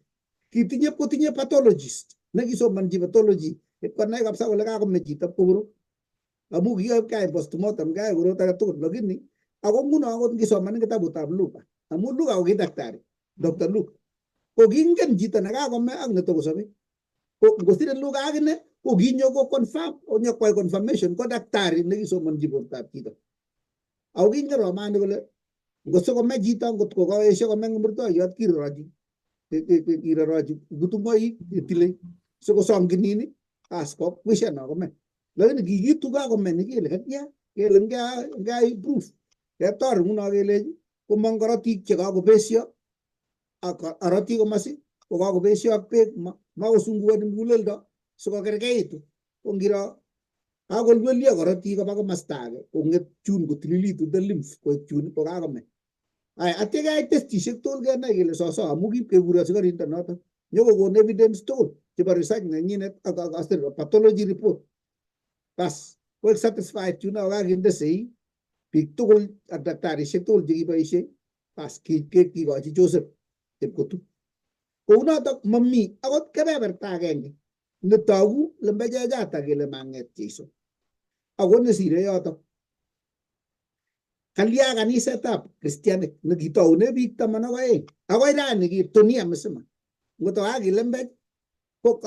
S2: kitinye kotinye pathologist nekisomonchi pathology ipkonai kabisa kole kakome chito pkoboro amu kiyoe kayai postmortem kayai korot age tugul lakini ako nguno akot ngisoman eng kitabutab Luka amu Luka ko ki daktari Dr. Luke ko kingen chito nekakome ak netokosobe ko ngosire Luka akine ko kinyo ko confirm onyo kwai confirmation ko daktari nekisomonchi bortab chito ako kingen romanik kole ngosikome chito ngot ko kaesho kome eng murtoiyot kirorochi kirorochi kutungoik ketile sikosonginin as ko kwisha no kome lakini kikitu kakome nikele kakya kele ngai proof ketor nguno kelechi Komong korotik chekakobesyo ak korotik komasi kokakobesyo ak beek makosungukoni muguleldo sikokerkeitu. Ko ngiro kakolwelyo korotik koba komasta age kong'et chun kotililitu the lymph koek chun kokakome. Aya atya keyai testishek tugul kenai kele soso amu kipkekur asikarindet noto nyokokon evidence tugul chebo research nenyinet ak pathology report. Bas koek satisfied chun ako kakinde sei biik tugul ak daktarishek tugul chekiboisie bas kikochi Joseph Chepkotu. Kounotok mami akot kebeberta agenge netogu lembechechata kele mang'et Jeiso. Ako nesire yotok kalya kanisetab kristianik nekitoune biik 12 akoi rani dunia mzima ngoto kakilembech ko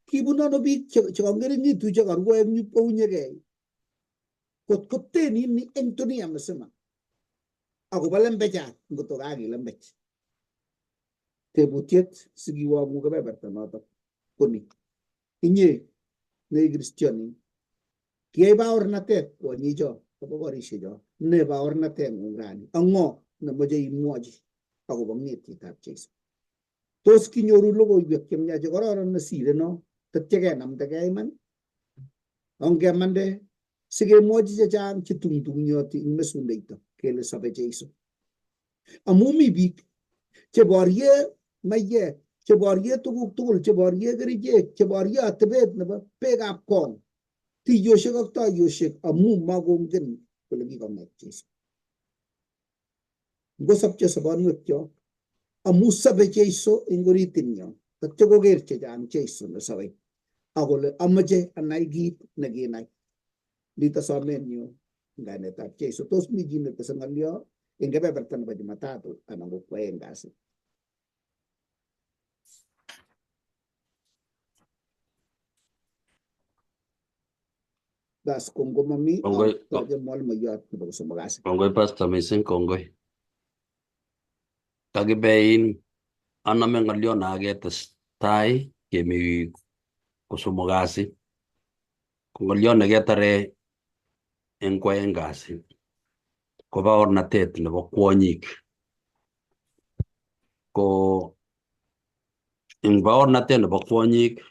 S2: kibun ano biik chekang'ering'itu chekarwo eng yu kounyekei kot kotenini eng dunia mzima akobo lembechat ngoto kakilembech. Tebutiet sikiwongu kebeberta notok ko ni inye nei kristiani kiyai baornatet kwonyicho kobo korishecho ne baornateng'ung rani ak ng'o nemoche imwochi akobo ng'etietab Jeiso. Tos kinyoru logoiwek chemiach chekororon nesire no tetya kenamdakei iman ongemande sikemwochi chechang chetungtungyoti eng mesundeito kele sobe Jeiso. Amu mi biik cheborie maiyek, cheborie tuguk tugul, cheborie kerichek, cheborie atebet nebo beekab kong, tiyoshek ak toyoshek amu makongen kole kikong'et Jeiso. Ngosopcho sobonwekyok amu sobe Jeiso eng oritinyo tatya koker chechang Jeiso nesobe akole amoche anai kit nekinai. Nito somenyu eng kainetab Jeiso. Tos mi chi netese ng'olyo eng kebeberta nebo Jumatatu anan ko kwoeng kasi? Bas ko ngomami
S3: Kongoi,
S2: atoche mwalimuiyot nebo kosomok kasi.
S3: kongoi pastor missing kongoi. Kakibein aname ng'olyo naketestai kemi kosomok kasi. Ko ng'olyo neketare eng kwoeng kasi ko baornatet nebo kwonyik. Ko eng baornatet nebo kwonyik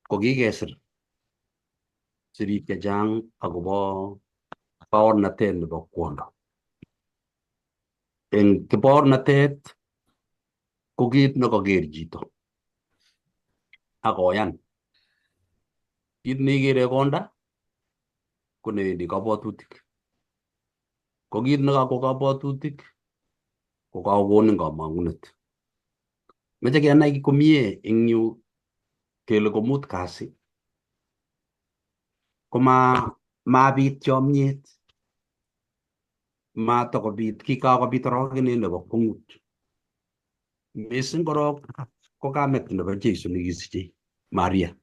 S3: ko kikesir sirik chechang akobo baornatet nebo kwondo. Eng kibaornatet ko kit nekoker chito akoyan. Kit neikere konda ko newendi kabwatutik. Ko kit nekakwo kabwatutik ko kakokonin kamang'unet. Meche kenai komie eng yu kele komut kasi koma mabit chomyet matokobit kikakobit orogenet nebo kwong'ut. Mising korok ko kamet nebo Jeiso nekisichei Maria.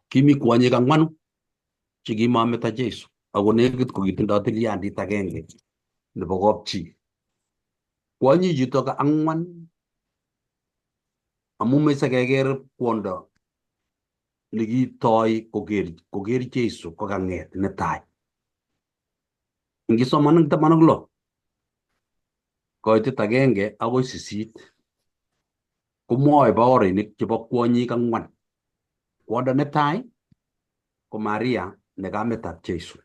S3: Kimi kwonyik ang'wanu chekimameto Jeiso ako nekit kokitindoi tilyandit agenge nebo kapchi. Kwonyik chutok ang'wan amu meche keker kwondo nekitoi koker Jeiso kokang'et netai. Ngisoman eng 16 koitet 1 akoi 8 komwoe baorinik chebo kwonyik ang'wan. Kwondo netai ko Maria ne kametab Jeiso.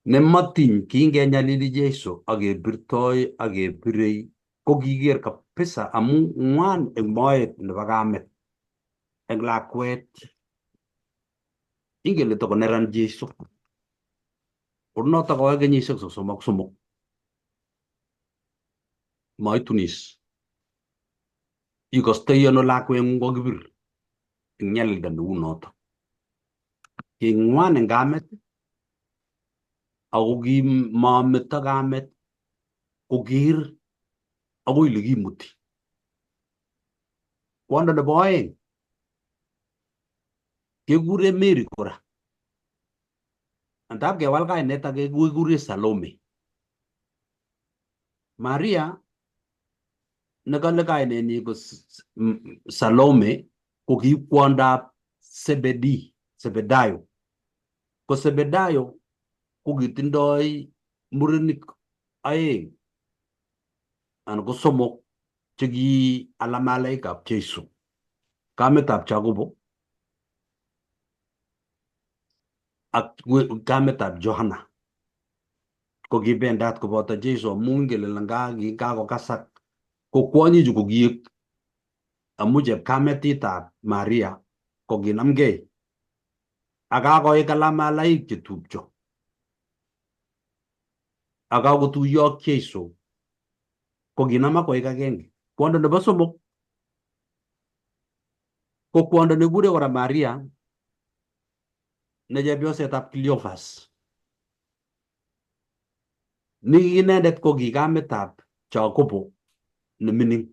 S3: Nematiny kingenyalili Jeiso ak kebirtoi ak kebirei ko kiker kabisa amu ng'wan eng moet nebo kamet eng lakwet. Ingen ile tokoneran Jeiso. Konoto kowa kenyisiek 33. Maitunis. Ikostoi ano lakweng'ung kokibir eng nyalilda neu noto. King'wan eng kamet ako kimameto kamet koker akoi ile kimuti. Kwondo nebo oeng kekure Mary kora. Andap kewal kainet ake kekure Salome. Maria nekale kainenyi ko Salome ko ki kwondab Zebedayo. Ko Zebedayo ko kitindoi Murenik aeng anan ko somok che ki alamalaikab Jesu. Kametab Jacobo ak kametab Johana ko kibendat koboto Jesu amu ngele nga kikakokasak ko kwonyichu ko kiek amu chepkametitab Maria ko kinamgei ak kakoik alamalaik chetupcho ak kakotuiyo ak Jesu ko kinamak koik agenge. Kwondo nebo somok ko kwondo nekikure kora Maria ne chepyosetab Cleophas. Ni inendet ko ki kametab Jacobo ne mining.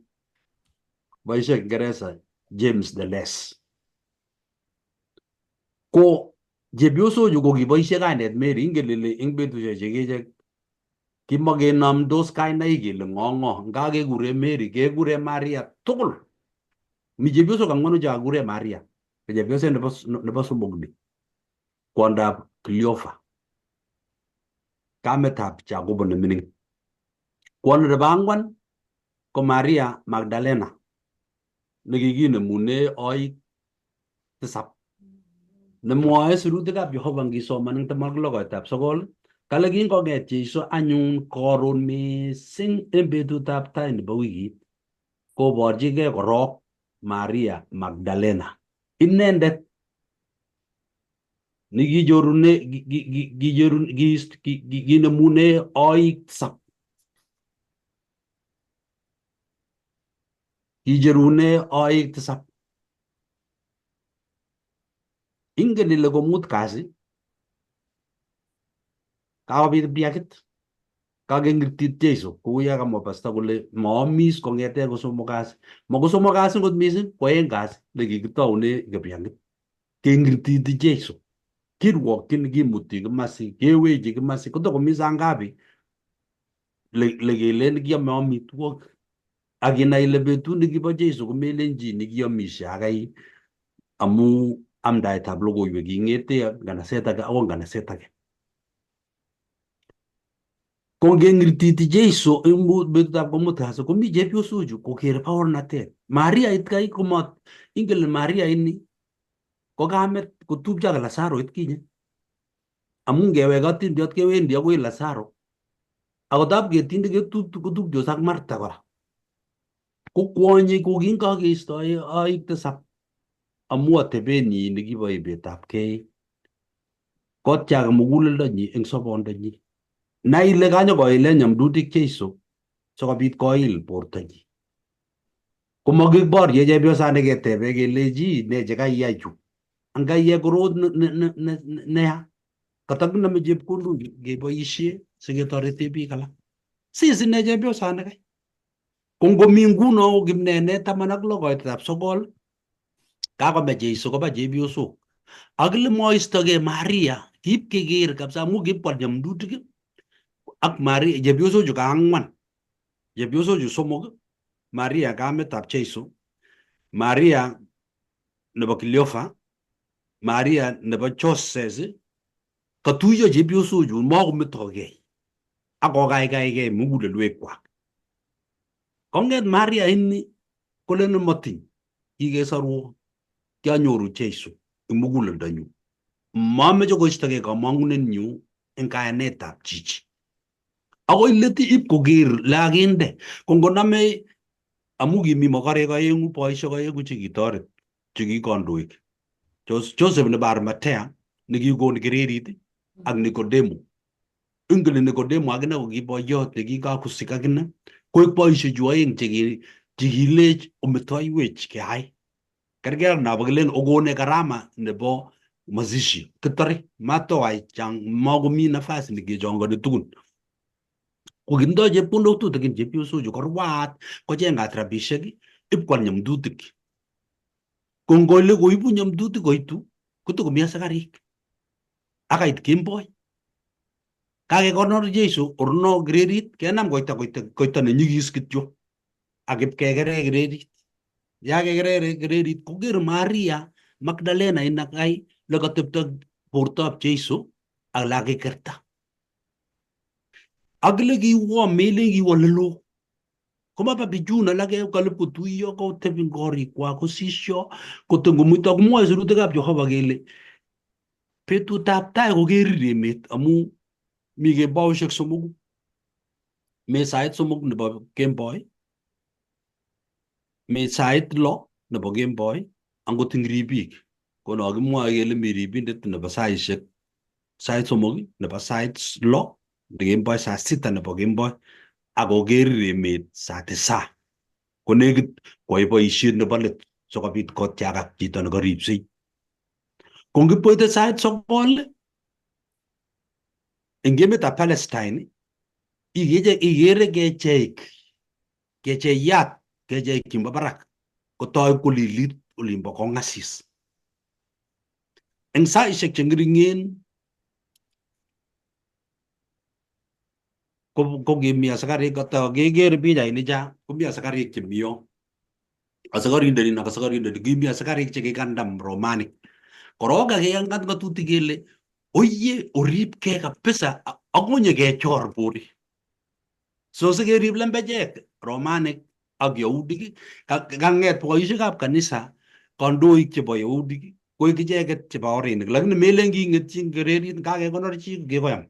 S3: Boisie Kiingereza James the Less. Ko chepyosochu ko kiboisie kainet Mary, ingen ile eng betusiek chekichek kimokenomdos kainaik kele ng'o ng'o, nga kekure Mary kekure Maria tugul. Mi chepyosok ang'wanu che kakikure Maria, ko chepyoset nebo somok ni, kwondab Cleofa, kametab Jacobo ne mining. Kwondo nebo ang'wan ko Maria Magdalena nekikinemune oik tisap. Nemwoe sirutikab Jehova ngisoman eng 69, kale kingong'et Jesu anyun koron mising eng betutab tai nebo wikit, koborchigei korok Maria Magdalena. Inendet nekichorune kinemune oik tisap. Kicherune oik tisap. Ingen ile komut kasi kakobit biakit kakengirtit Jesu kou ya kamwa pastor kole maamis kong'ete kosomok kasi. Makosomok kasi kot mising ko aeng kasi nekikitoune kibiangit. Kengirtiti Jesu. Kirwokyin kimuti kimasi kewechi kimasi kotokomi saa ngapi le kelen kiome amitwogik ak inai ile betut nekibo Jesu komelen chi nekiomishe akai amu amdaetab logoiwek ing'ete nganaset age akoi nganaset age. Ko ngengirtiti Jesu eng betutab komut kasi komi chepyosochu kokere baornatet. Maria itkai komat ingen ile Maria ini ko kamet kotupcho ak Lazaro itkinye. Amu ngewek atindiot kewendi akoi Lazaro. Ako tab ketinde kotupchos ak Martha kora. Ko kwonyi ko kinkakeistoi oik tisap amu atebenyi nekibo ibetab kei. Kotiak muguleldonyi eng sobondonyi. Nai ile kanyokoilen nyamdutik Jesu sikobit koil bortonyi. Komakiborye chepyosani ketebe kelechi ne chekaiyai chu. Angaiyai korot neya. Katakinome chepkondok keboisie siketorete biik alak. Sis ine chepyosani kai. Ko ngomi nguno ko kimnenet 16 koitetab 9 kakome Jesu koba chepyosok. Akile moistokei Maria kip keker kabisa amu kipkwal nyamdutik ak Maria chepyosochu ka ang'wan. Chepyosochu somok Maria kametab Jesu, Maria nebo Cleofa, Maria nebo Joses, katuiyo chepyosochu makometokei ak kokaikaigei mugulelwekwak. Kong'et Maria ini kolen matiny kikesorwo kianyoru Jesu eng muguleldonyu. Mameche koistogei kamang'unenyu eng kayanetab chichi. Akoi let ip koker lakinde ko ngoname amu kimi mokorek aeng'u boisiek aeng'u chekitoret cheki kandoik. Joseph nebo Arimathea nekikon kererit ak Nikodemo. Ingen Nikodemo akine ko ki boyot nekikakosik akine koek boisiechu aeng chekilech ometoiwech keyai. Kerkei ak nobo kilen okone karama nebo mazishi. Kitore matoai chang makomi nafasi nekechongoni tugun. Ko kitindoi chepkondok tutikin chepyosochu korwaat kocheng'at rabisiek ipkwal nyamdutik. Ko ngole koibu nyamdutik koitu kotokomi asikarik. Akait kemboi. Kakekonor Jesu orno kererit kenam koita koita koita nenyigis kityo ak ipkekere kererit. Ya kekere kererit koker Maria Magdalena inakai lekatepto bortoab Jesu ak lakikerta. Akile kiwo melen kiwo lelo. Komaba bichun alake kalip kotuiyo kotebi eng korikwak kosisyo koto ngomuito komwoe sirutikab Jehova kele betutab tai kokerir emet amu mi kemboushek somoku. Mi sait somok nebo kemboi, mi sait lo nebo kemboi, angot ing ribik kono kimwoe kele mi ribindet nebo saishek sait somok nebo sait lo nebo kemboi saa sita nebo kemboi akokerir emet saa tisa konekit koyai boisiet nebo let sikobit kotyakak chito nekoripsei. Ko ngipoite sait sokol eng emetab Palestine ikere kecheik kecheyat kecheik chimbo barak kotoi kolilit olimbo kongasis. Eng saishek che ng'ering'en ko kimi asikarik keker pichainik cha komi asikarik chemi yo. Asikarindet ni ak asikarindet ni kimi asikarik chekikandam romanik. Korok kakiang'at ng'atutik kele oye oripkei kabisa akonye kechor borik. So sikerib lembechek romanik ak Yahudik kang'et boisiekab kanisa kandoik chebo Yahudik koik icheket chebo orinik lakini melen kingetyi kererit kakekonor chi kikoyam.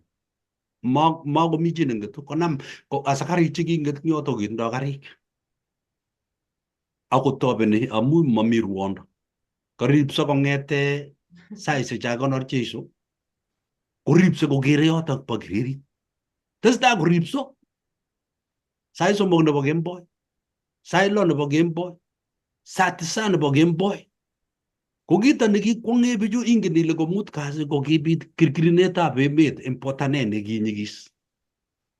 S3: Makomi chi neng'etu konam asikarik chekinget eng yoto kitindoi karik. Akotobeni amu mami ruondo. Karipso kong'ete saishek cha kakonor Jesu koripse kokere yotok bo kererit. Tesetai koripso sait somok nebo kemboi, sait lo nebo kemboi, saa tisa nebo kemboi. Ko kito nekikwong'e bichu ingen ile komut kasi ko kibit kirkirinetab emet eng botanet nekinyikis.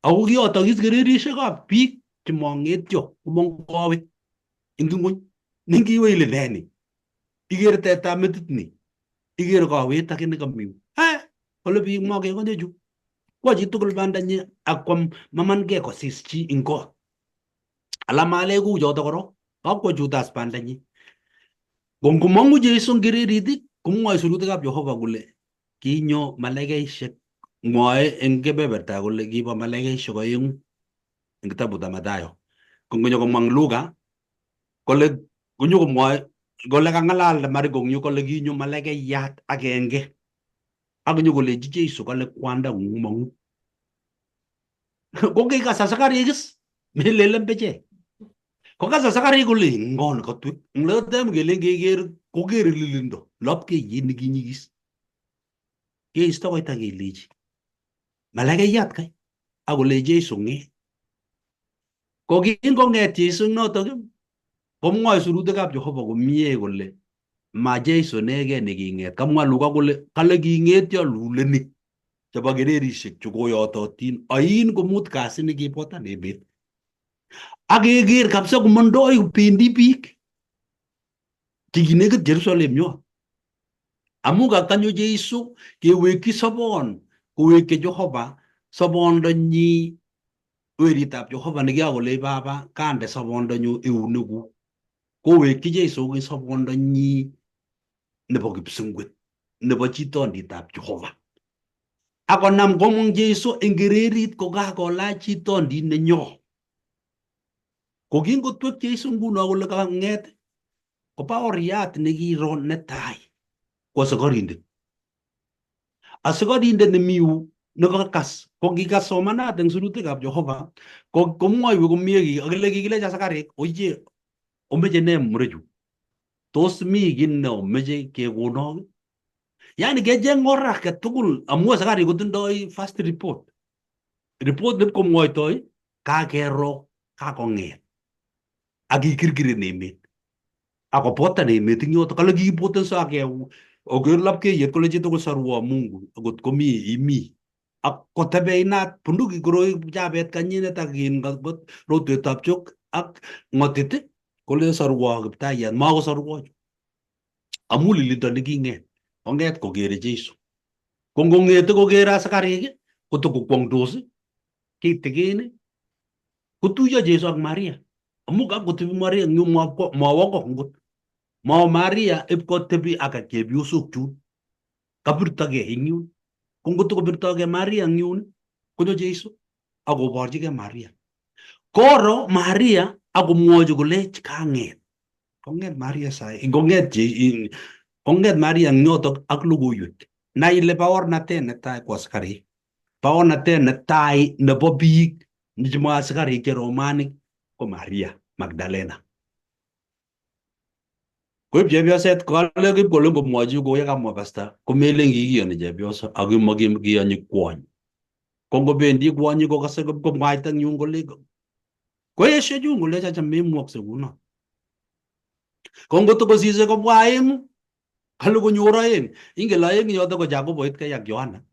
S3: Ako kiyotokis kererishekab biik chemong'etyo komong kowet eng ing'weny. Nengiwe ile nee ni? Ikere tetab metit ni? Ikere kowet ake nekami yu. Kole biik mokekonye chu. Kwa chitugul bandanyi ak kwam mamankei kosis chi eng kot. Ala male kou choto korok, kakwo Judas bandanyi. Ko ngomong'u Jesu eng kererit komwoe sirutikab Jehova kole kinyo malaikaishek mwoe eng kebeberta kole kibo malaikaishek oeng'u eng kitabutab Mathayo. Ko ngonyo komwa eng Luka kole konyo komwoe kole kang'alal Mariko eng yu kole kinyo malaikaiyat agenge ak nyokolechi Jesu kole kwandang'ung mong'u. Ko kikas asikarik is melen lembechek. Kokas asikarik kole ng'o nekatwek eng letem kelen keker kokere lilindo lapkeiyet nekinyikis. Keisto koita kelechi malaikaiyat kai akolechi Jesu ng'et. Ko kingong'et Jesu eng notok komwoe sirutikab Jehova komie kole ma Jesu inegei neking'et. Kamwa Luka kole kale king'etyo lulenik chebo kererishek chu koyototin oin komut kasi nekibotan emet. Ak keker kabisa komondoi kobendi biik chekinekit Jerusalem yon. Amu kakanyo Jesu kewekyi sobon kowekyi Jehova sobondonyi weritab Jehova nekiakolech Baba kande sobondonyu eunekuk. Kowekyi Jesu sobondonyi nebo kipsengwet nebo chitonditab Jehova. Akonam komong Jesu eng kererit kokakolach chitondit nenyo. Ko kingotwek Jesu nguno kole kang'et kobaoriat nekiro netai ko asikarindet. Asikarindet nemi yu nekakas ko ngikas somanat eng sirutikab Jehova ko komwoiwe komie akile kikilech asikarik oye omeche nee murechu? Tos mi kiy ne omeche kekonok? Yani kecheng or age tugul amu asikarik kotindoi first report. Report nipkomwoitoi kakero kakong'et ak kikirkiren emet akobotan emet eng yoto kale kikibotenso ak oker lapkeiyet kole chitugul sarwo Mungu akot komi imi ak kotebe inat bunduki koroi chabet kanyinet ak in rotwetab chok ak ng'otit kole sarwo Kiptayat makosarwo chu amu lilindo neking'et kong'et kokere Jesu. Ko ngong'ete kokere asikarik kotokokwong'tos kitikin kotuiyo Jesu ak Maria amu kakotebi Maria eng yu mawo ko ngot mawo Maria ipkotebi ak chepyosok chun kabirtogei eng yun. Ko ngotokobirtogei Maria eng yun konyo Jesu Akoborchigei Maria. Koro Maria akomwochi kolech kang'et. Kong'et Maria sai, kong'et kong'et Maria eng yotok ak logoiwek. Nai ile baornatet netai ko askarik. Baornatet netai nebo biik chemo askarik che romanik ko Maria Magdalena. Koib chepyoset kale kipkolen komwochi kou yekamwa pasta komelen kikiyoni chepyoso ako makiyoni kwony. Ko ngobendi kwonyi kokase komwaita eng yun kole koesio chun kole acha memwokse kuno. Ko ngotokosise kobwa aeng'u kale konyor aeng. Ingen aeng yoto ko Jakobo itkei ak Yohana.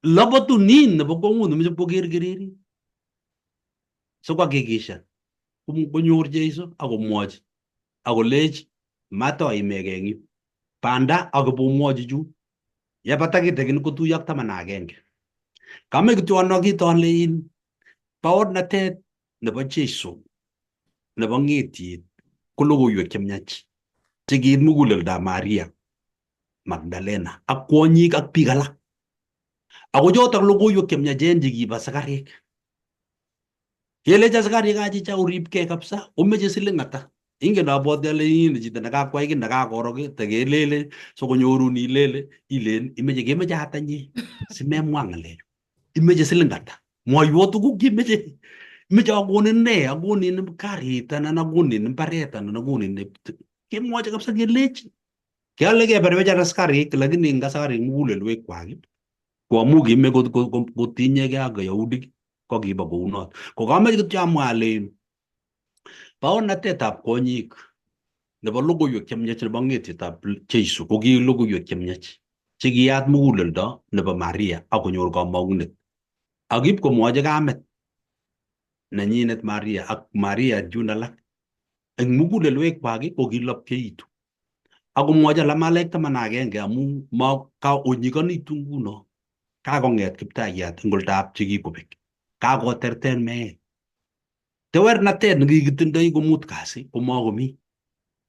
S3: Lobotu nin nebo kwong'ut nemoche koker kererit. Sikohakikishan konyor Jeiso akomwochi akolech matoimegei eng yu. Banda akibomwochi chun. Yebata kitikin kotuiyo ak 11. Kamach kityo anwa kit ale in baornatet nebo Jeiso nebo ng'etiet ko logoiwek chemiach chekiit muguleldab Maria Magdalena ak kwonyik ak biik alak. Ako chotok logoiwek chemiachen chekibo asikarik. Kelech asikarik achicha oripkei kabisa omeche siling ata. Ingen abwati ale ingen chito nekakwai kiy nekakoro kiy tekelele sikonyorun ilele ilen imeche kemeche ata inye simemwa ng'alechu. Imeche siling ata. Mwoiwo tuguk chemeche. Imeche akonin ne? Akonin karit anan akonin mbaret anan akonin ne. Kemwochi kabisa kelech. Kiale keberbech askarik lakini eng askarik mugulelwekwak ko amu kime kotinyegei ak Yahudik ko kiba kounot. Ko kamach kityo amwa ale baornatetab kwonyik nebo logoiwek chemiach nebo ng'etietab Jeiso ko ki logoiwek chemiach chekiyat muguleldo nebo Maria akonyor kamong'unet. Ak ip komwochi kamet nenyinet Maria ak Maria chun alak eng mugulelwekwak ko kilapkeitu. Akomwochi alak malaik 11 amu ma kaonyikonitu nguno. Kakong'et Kiptayat eng oldab chekikobek. Kakoterter meet. Tewernatet nekikitindoi komut kasi komakomi.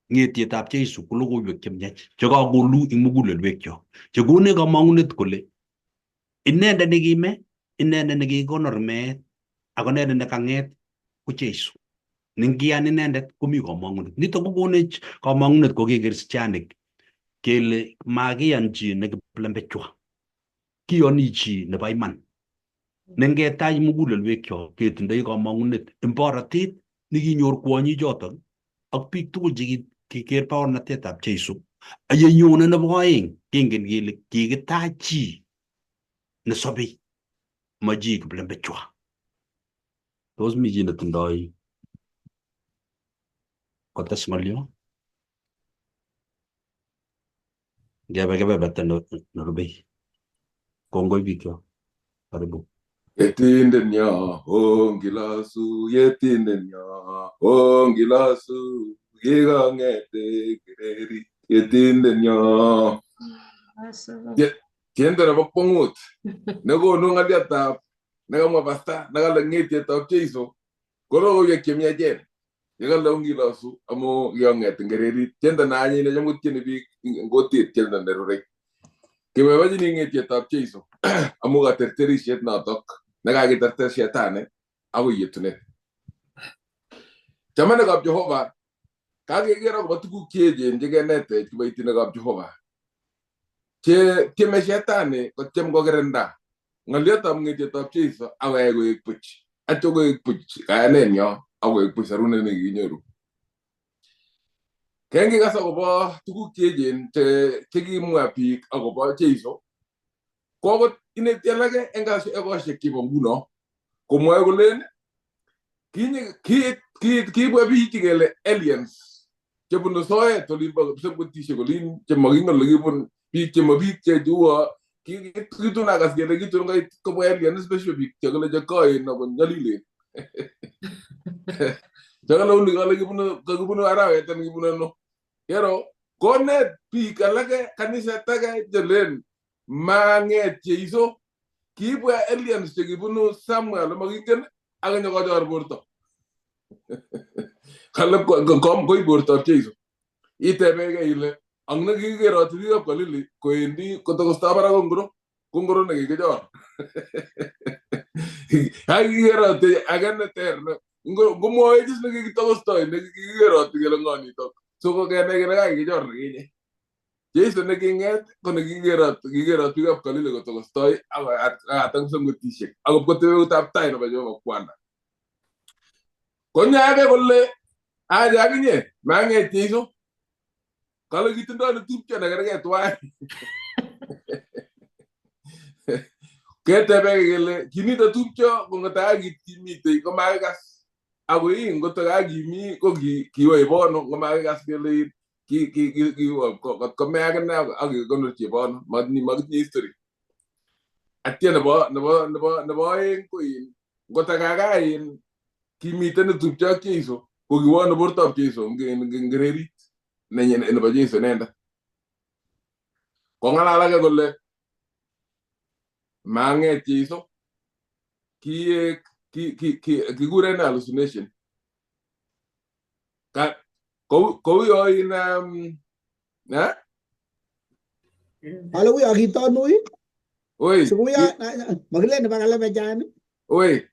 S3: Ng'etietab Jeiso ko logoiwek chemiach chekakolu eng mugulelwekyok chekonech kamong'unet kole inendet nekime, inendet nekikonor meet ak inendet nekang'et ko Jeiso. Nengiyan inendet komi kamong'unet. Nitok kokonech kamong'unet ko ki kristianik kele makiyan chi nekiplembechwa. Kiyoni chi nebo iman. Nengetach mugulelwekyok ketindoi kamong'unet eng borotet nekinyor kwonyichotok ak biik tugul chekiker baornatetab Jeiso. Yenyone nebo aeng kengen kele kikitach chi nesobei ma chi kiplembechwa. Tos mi chi netindoi kotes ng'olyo? Ngebe kebeberta nerubei. Kongoi bikyok. Karibu.
S4: Yetindenyo, ongilosu, yetindenyo, ongilosu, kikong'ete kererit, yetindenyo. Tiendo nebo kwong'ut nekonu ng'oliotab nekamwa pasta nekale ng'etietab Jeiso ko logoiwek chemiachen yekale ongilosu amu kikong'et eng kererit. Tiendo neanyiny necham kotieni biik eng kutit, tiendo nerurei. Kiboibochini ng'etietab Jeiso amu katerterisiet notok nekakiterter shetani akoi yetunet. Chamanikab Jehova, kakeker akobo tuguk cheechen chekenetech kiboitinikab Jehova. Che tieme shetani kotyem kokirinda ng'oliotab ng'etietab Jeiso akoyai koek buch. Atyo koek buch kayanenyo akoek buch sarunet nekikinyoru. Kengikas akobo tuguk cheechen chekimwa biik akobo Jeiso, ko akot ineti alake eng ekosiek chebo nguno komwoe kolen kibwa biik chekele aliens chebunu soet olimbo kipsengwetisiek olin chemakingen ole kibun biik chemo biik cheuo kitun akas kele kitun koit kobwa aliens besio biik chekole chekoen ako nyolilen. Chekale uni kale kibunu arawet anan kibunu ano. Kero konet biik alake kaniset ake chelen mang'et Jeiso kibwa aliens chekibunu somewhere ole makingen ak nyokochor borto. Kale koib bortoab Jeiso. Itebegei ile ang nekikeroti biikab Galili koendi kotokosto barak ko ngiro ko ngiro nekikichor. Akikeroti age neter ngomwowech is nekikitokostoi nekikikeroti kele ng'o nitok. So ko kenai kele kakichor nekinye. Jesu neking'et ko nekikerot kikerot biikab Galili kotokostoi ak msongotishek akot kotebi eutab tai nebo Jehova Kwana. Konyo age kole aje akinye mang'et Jesu. Kale kitindoi netupcho nekerkei tuwai. Ketebeke kele kimito tupcho kong'otai kimitei komakikas. Ako ngoto kakimi ko kiwo ibono komakikas kele kot kome akine ak kekonor chebono makitinye history. Atya nebo oeng ko ngotakaka kimiten netupcho ak Jesu ko kiwono bortoab Jesu ngererit nebo Jesu inendet. Kong'alal age kole mang'et Jesu kikuren hallucination. Kou yo
S2: Ale uyo kitonui.
S4: Oi.
S2: Sikuyo makilen nebo kalemechan.
S4: Oi.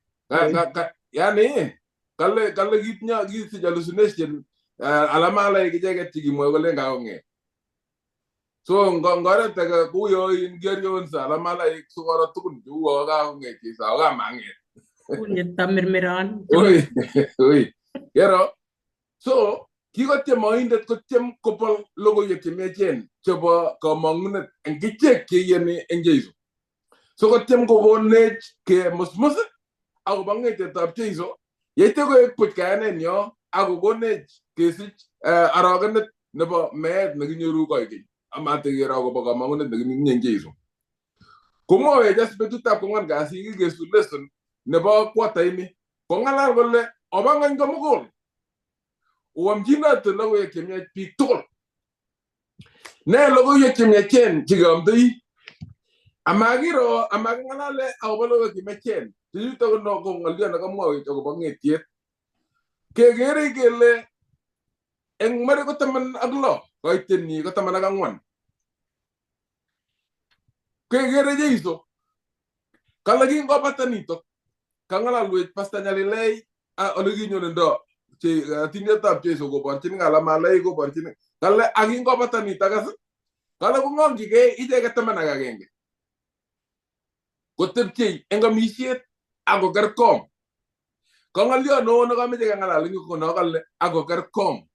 S4: Yani kale kitinye kisich hallucination alamalaik icheket chekimwoe kolen kakong'et. So ngoret age kouyo kiorionso alamalaik sikoro tugun cheuo kakong'et Jesu ako kamang'et.
S1: Kunyit tamirmiran.
S4: Oi, oi. Kero. So kikotyem oindet kotyem kobol logoiwek chemiachen chebo komong'unet eng kichek cheiyoni eng Jesu. So kotyem kokonech kemusmus akobo ng'etetab Jesu yeityo koek buch kayanenyo akokonech kesich arogenet nebo meet nekinyoru koikeny amatekero akobo komong'unet nekitinye eng Jesu. Komwowech as betutab kwang'wan kasi kikesut lesson nebo kwataini kong'alal kole oba ng'ony komugul oamchinote logoiwek chemiach biik tugul. Ne logoiwek chemiachen chekeamdoi amakiro amaking'alale akobo logoiwek chemiachen chechuto ko ng'olyo nekamwowech akobo ng'etiet. Kekere kele eng Mariko 16 koitenyi ko 14. Kekere Jesu kale kingobata nitok kang'alalwech Pastor Nyalilei ole kinyonundo atindetab Jesu koborchin alamalaik koborchin kale akingobata nitok as kale kong'ongyigei icheket 11 kotepchei eng amisiet akokerkong. Ko ng'olyo neo nekameche keng'alal eng yu ko no kale akokerkong.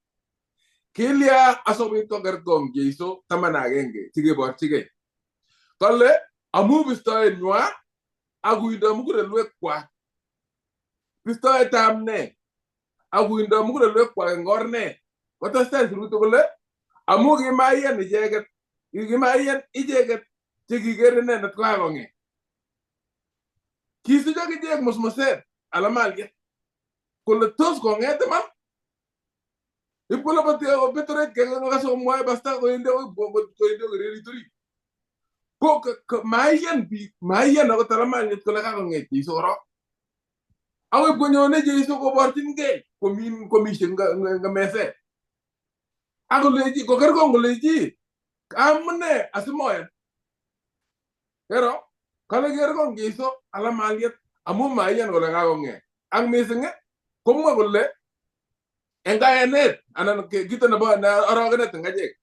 S4: Kilya asikobit kokerkong Jesu 11 chekeborchigei. Kale amu bistoenywa ak uindo mugulelwekwak. Bistoetab ne? Ak uindo mugulelwekwak eng or ne? Kotestai sirutik kole amu kimaiyan icheket chekiker inendet kokakong'et. Kisich akichek musmuset alamaliet kole tos kong'et iman? Ipkoloboti Petroit kekase komwoe pasta kowendi korerit orit. Ko maiyan biik, maiyan akot alamaliet kole kakong'et Jesu korok. Akoi ipkonyone Jesu koborchingei komisie eng meset. Akolechi kokerkong kolechi amune asimoyan. Kero kale kerkong Jesu alamaliet amu maiyan kole kakong'et. Ak mising komwa kole eng kayanet anan kito nebo orogenet eng achek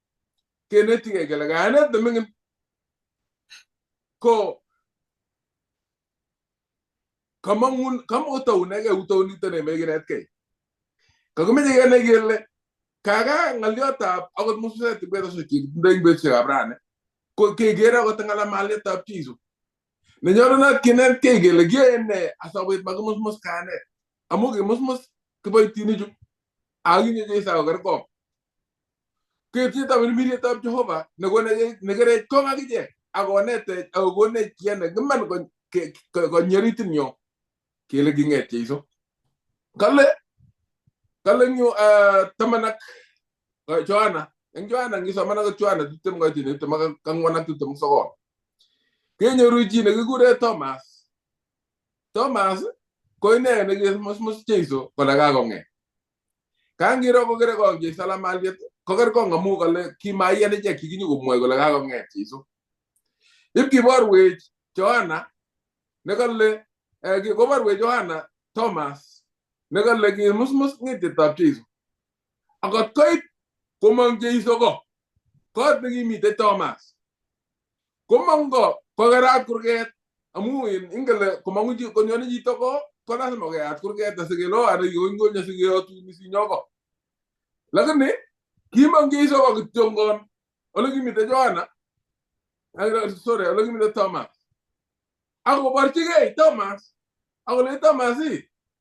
S4: kenetigei kele kayanet neming'in ko kamotounegei utaunito nemeche kinetkei. Kakimeche kenai kele kaka ng'olyotab akot musmuset betusiek chekitindoi eng betusiekab rani ko kekere akot eng alamalietab Jesu. Nenyolunot kinetkei kele kiyoe nee asikobit makimusmus kayanet amu kimusmus kiboitinichu akinyo Jesu akokerkong. Ketietab mirmirietab Jehova nekerech kong akichek akonetech akokonech kiy nekiman konyeritin yo kele king'et Jesu. Kale eng yu taman ak Yohana eng Yohana ngisoman akot Yohana 20 koitini 24 ak 29 kenyoru chi nekikure Thomas. Thomas ko ine nekimusmus Jesu kole kakong'et. Kangiro kokerkong Jesu alamaliet kokerkong amu kole kimaiyan ichek chikinyokomwoe kole kakong'et Jesu. Ip kiborwech Yohana nekale Koborwech Yohana Thomas nekale kimusmus ng'etietab Jesu. Akot koit komong Jesu ko kot nekimiten Thomas. Komong ko kokerat kurget amu ingele komong'u konyone chito ko ko lazima keyat kurget asikelo anan kikongony asikeyotu sinyo ko. Lakini kimong Jesu ko kityongon ole kimiten Yohana, sorry, ole kimiten Thomas. Ak koborchigei Thomas, ak kole Thomas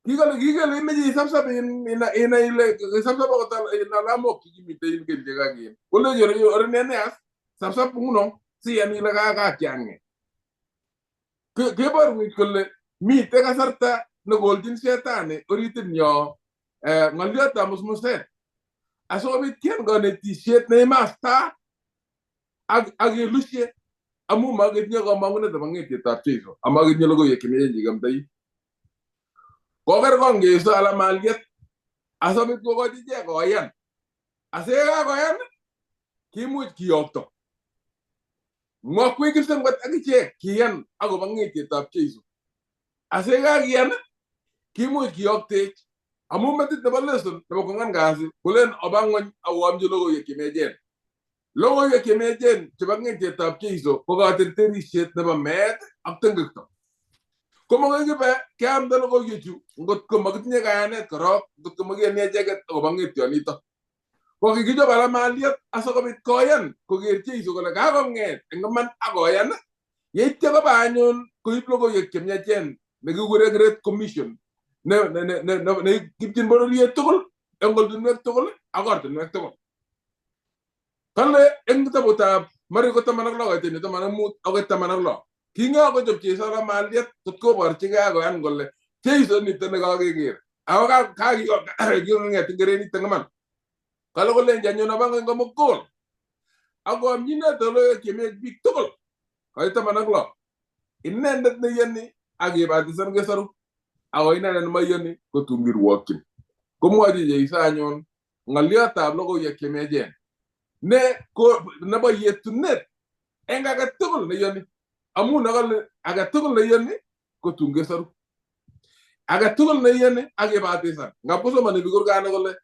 S4: kikole kikele imeche isapsap inai ile isapsap akot alamok chekimiten kelyek ak in. Koleji orinene as sapsap nguno siyan ile kakakiang'et. Keborwech kole miten kasarta nekolchin shetani oritit nyo ng'oliotab musmuset asikobit kian konetisiet neimasta ak kelusye amu maketinye komong'unet nebo ng'etietab Jesu amaketinye logoiwek chemiachen chekiamdoi. Kokerkong Jesu alamaliet asikobit kokochi ichek koyan. Asiyekakoyan kimuch kiyokto. Ng'okwek kipsengwet ak ichek kiyan akobo ng'etietab Jesu. Asiyekakiyan kimuch kiyoktech amu metit nebo lesson nebo kwang'wan kasi kolen oba ng'wony akoamchi logoiwek chemiachen. Logoiwek chemiachen chebo ng'etietab Jesu ko katerterisiet nebo meet ak tengekto. Komokoi kibe keamda logoiwechu ngot ko makitinye kayanet korok, ngot ko makiyoni echeket akobo ng'etionito. Ko kikichob alamaliet asikobit koyan koker Jesu kole kakong'et eng iman ak koyan, yeityo koba anyun koib logoiwek chemiachen nekikure Great Commission neipchin bororiet tugul eng ortinwek tugul ak ortinwek tugul. Kale eng kitabutab Mariko 16 koiteni 15 akoi 16 kingakochob Jesu alamaliet tot koborchigei ak koyan kole Jesu nito nekakeker ako kaking'et eng kerenit eng iman. Kale kolenji anyun oba ng'wony komugul ak koamchi inendet logoiwek chemiach biik tugul koit 16. Inendet neiyoni ak kebatisan kesoru ako inendet nemoiyoni kotun kirwokyin. Komwochi Jesu anyun ng'oliotab logoiwek chemiachen ne ko nebo yetunet eng agetugul neiyoni amu nekole agetugul neiyoni kotun kesoru. Agetugul neiyoni ak kebatisan. Ngap kosomoni biik kurgani kole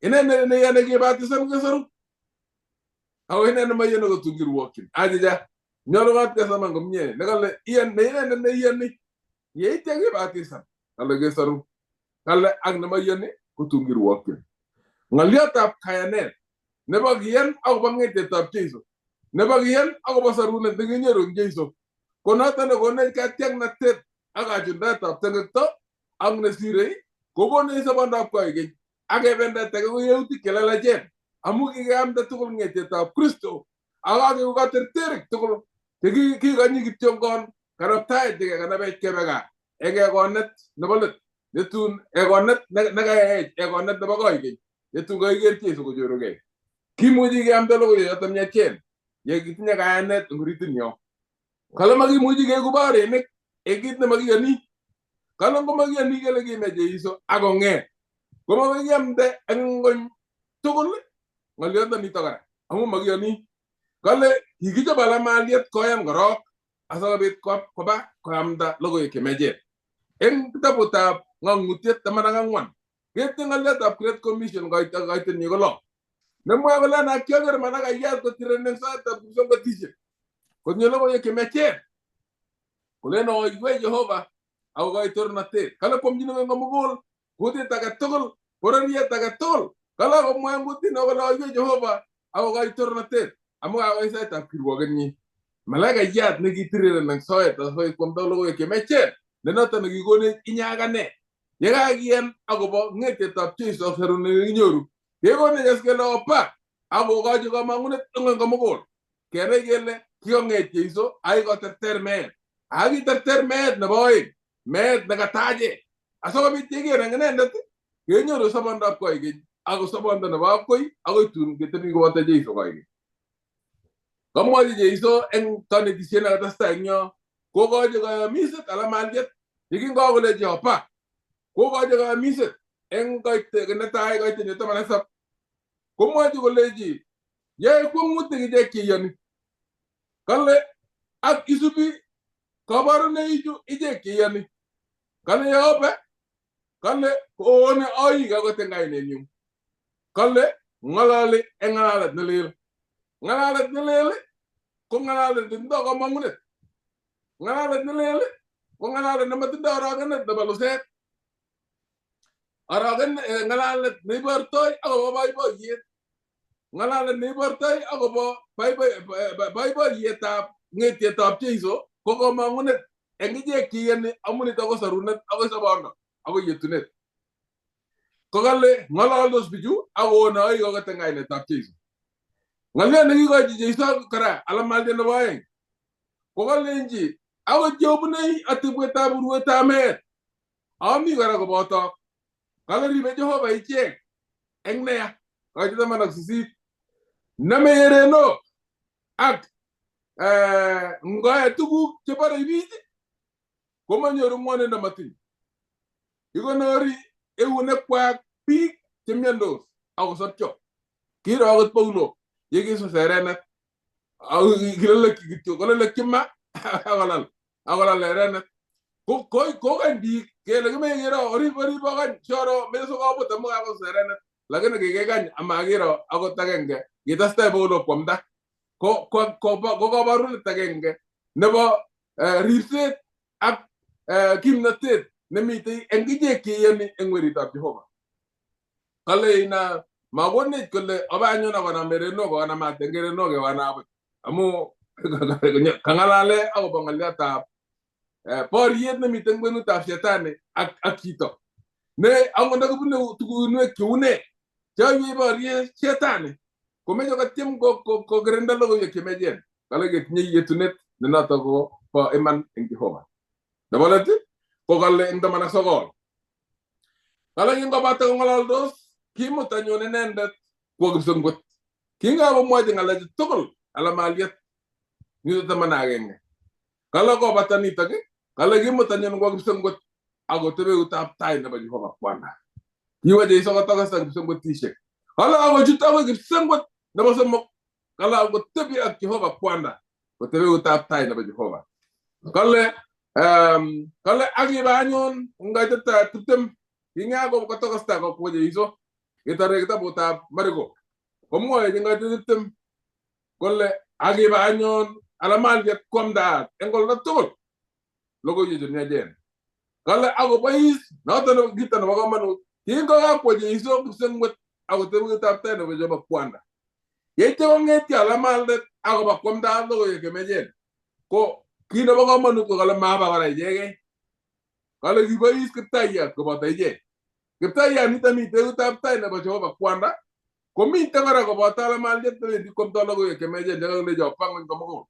S4: inendet neiyoni kebatisan kesoru ako inendet nemoiyoni kotun kirwokyin. Achicha nyolunot kesoman komie nekole inendet neiyoni yeityo kebatisan kale kesoru kale ak nemoiyoni kotun kirwokyin. Ng'oliotab kayanet nebo kiyan akobo ng'etietab Jesu nebo kiyan akobo sorunet nekinyoru eng Jesu ko noto nekonech katiaknatet ak kachundaetab tengekto ak nesirei kokonech sobondab koikeny ak kebendatake ko yautik chelelachen amu kikeamda tugul ng'etietab Kristo ak kakeku katerterik tugul chekikonyi kityongon kanaptaet chekekanabech kebe gaa eng ekonet nebo let netun ekonet nekaech ekonet nebo koikeny netun kaiker Jesu kochorugei. Kimuchi keamda logoiwechoto miachen ye kitinye kayanet eng oritinyo. Kale makimuchi keeku baorinik eng kit nemakiyoni. Kale ngomakiyoni kele kime Jesu ak kong'et komakiamde eng ng'ony tugul ng'oliondonito kora amu makiyoni. Kale kikichob alamaliet koyan korok asikobit koba koamda logoiwek chemiachen. Eng kitabutab Ng'ang'utiet 14 ketinye ng'oliotab Great Commission koitenyi ko 6. Nemwoe kole ana kioker malakayat kotireni eng soetab kipsongotisiek kotinye logoiwek chemiachen kolen oiwei Jehova akokoi torornatet. Kale kwomchin ng'wony komugul kutit age tugul bororiet age tugul kale komwoe eng kutit kole oiwei Jehova akokoi torornatet amu kakoi saitab kirwokenyi. Malakayat nekitireren eng soet asikobit kwamda logoiwek chemiachen nenoto nekikonech inye ak ane yekakiyan akobo ng'etietab Jesu ak sorunet nekinyoru kekonech as kele oba akokochi komong'unet eng ng'wony komugul kenai kele kikong'et Jesu ak kikoterter meet ak kiterter meet nebo oeng meet nekatache asikobit yeker eng inendet kenyoru sobondab koikeny ako sobondo nebo akoi akoi tun ketebi koboto Jesu koikeny. Kamwochi Jesu eng konetisiet nekatestai eng yo kokochi koyomiset alamaliet yekingakolechi oba kokochi koyomiset eng netai koitenyi 17 komwochi koleji yoe kwong'utik ichek cheiyoni kale ak isubi kaborunoichu ichek cheiyoni Kale yobe kale koone oik akot eng kainenyu. Kale ng'ololi eng ng'alalet ne lel. Ng'alalet ne lel ko ng'alalet netindoi komong'unet. Ng'alalet ne lel ko ng'alalet nematindoi orogenet nebo luset. Orogen ng'alalet neibortoi akobo boiboiyet. Ng'alalet neibortoi akobo boiboiyetab ng'etietab Jeiso ko komong'unet eng ichek cheiyoni amu nito ko sorunet akoi sobondo akoi yetunet. Ko kale ng'ololdos bichu akoone oik akot eng kainetab Jeiso. Ng'oliot nekikochi Jeiso kora alamaldet nebo oeng ko kalenji akot yeobunei atebwetab urwetab meet ami kora kobotok. Kale ribe Jehova ichek eng neya koite 18 nome yerenok ak ngoe tuguk cheborei biich komanyoru ng'wonindo matiny. Ikonori eunekwak biik chemiondos akosobcho. Kiro akot Paulo yekisus erenet kilolokyi kityo kololokyi ma akolal erenet. Kokany biik kele kimeche kero orib orib okany shoro meche sikobut amu kakosus erenet lakini kikekany amakiro akot agenge kitestai Paulo kwamda. Ko kabarunet agenge nebo ripset ak kimnatet nemitei eng ichek cheiyoni eng weritab Jehova. Kale ina makonech kole oba anyun akonam erenok kokanam eng erenok kewanabut amu kang'alale akobo ng'oliotab boriet nemiten kwenutab shetani ak chito. Ne angot ndakibune tuguinwek cheune cheaiwei boriet shetani komeche kotyem kokirinda logoiwek chemechen. Kale ketinye yetunet ne noto ko bo iman eng Jehova. Nebo let ko kale eng 19. Kale kingobata kong'ololdos kimut anyun inendet kwo kipsengwet. Kingakomwochi ng'alechu tugul alamaliet nito 11. Kale kobata nitok kale kimut anyun kwo kipsengwet akotebe eutab tai nebo Jehova Kwana. Kiwo Jeiso kotokosta kipsengwetisiek. Kale akochut akoi kipsengwet nebo somok. Kale akotebi ak Jehova Kwana kotebi eutab tai nebo Jehova. Kale kale akibe anyun eng koitetab 20 kingako kotokosta kokwo Jeiso ketore kitabutab Mariko komwoe eng koitet 20 kole akibe anyun alamaliet kwamdaat eng oldo tugul logoiwek chemiachen. Kale akobois noto kito nebo komonut kingokakwo Jeiso kipsengwet akotebi eutab tai nebo Jehova Kwana. Yeityo kong'etyo alamaldet akoba kwamdaat logoiwek chemechen. Ko kit nebo komonut ko kale maba kora ichegei. Kale kibois kiptayat koboto ichek. Kiptayat nito mitei eutab tai nebo Jehova Kwana komite kora koboto alamaliet newendi kwamdoi logoiwek chemechen chekakilecho oba ng'weny komugul.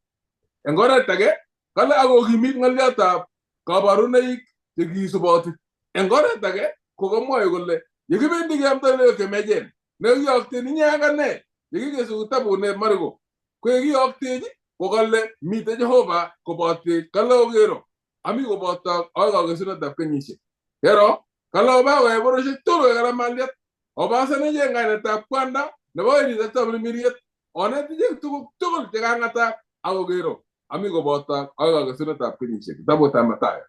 S4: Eng oret age kale akokimit ng'oliotab kaborunoik chekisuboti. Eng oret age ko kamwoe kole yekibendi keamdoi logoiwek chemechen nekiyokten inye ak ane yekikesu kitabut ne Mariko ko yekiyoktech ko kale mitei Jehova kobotech kale okero ami kobotok akoi kakesunetab kenyisiek. Kero kale oba koyai borosiek tugul koek alamaliet obasan ichek kainetab Kwanda nebo orit ak tamirmiriet onet ichek tuguk tugul chekang'atak akokero ami kobotok akoi kakesunetab kenyisiek. Kitabutab Mathayo.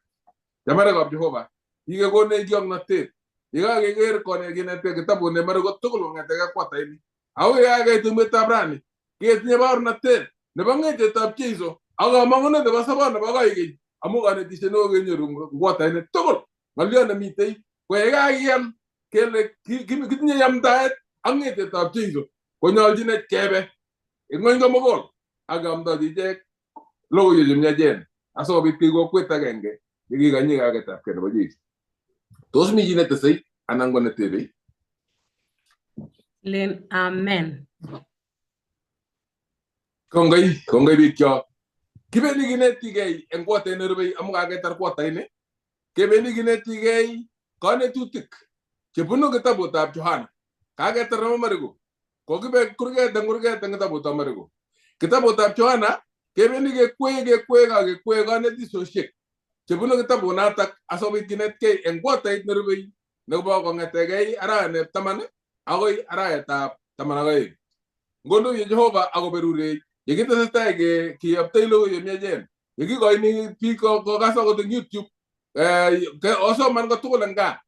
S4: Chamanikab Jehova kikekonech kiong'notet yekakeker kinetke kitabut ne Mariko tugul kong'etekei kwataini akoi yekakeit tumwetab rani ketinye baornatet nebo ng'etietab Jeiso ak kamong'unet nebo sobon nebo koikeny amu konetisiet neo kenyoru ngwataini tugul. Ng'oliot nemitei ko yekakiyan kele kitinye yamdaet ak ng'etietab Jeiso konyolchinech kebe eng ng'wony komugul ak keamdochi ichek logoiwek chemiachen asikobit keik kokwet agenge yekikonyi kaketabkei nebo Jeiso. Tos mi chi netesei anan ko netebei?
S1: Len amen.
S4: Kongoi, kongoi biikchok. Kibendi kinetigei eng kwatait nerubei amu kaketar kwataini. Kebendi kinetigei konetutik chebunu kitabutab Johana. Kaketar nebo Mariko. Kokibe kurget eng kurget eng kitabutab Mariko. Kitabutab Johana kebendi kekwee ak kekwee konetisosiek chebunu kitabunotok asikobit kinetkei eng kwatait nerubei nebo kong'etegei arawet 10 akoi arawetab 12. Ngondoiye Jehova akoberurech yekitesetai kiyoptoi logoiwek chemiachen yekikoini biik kokas akot eng YouTube Osoman kotugul en gaa.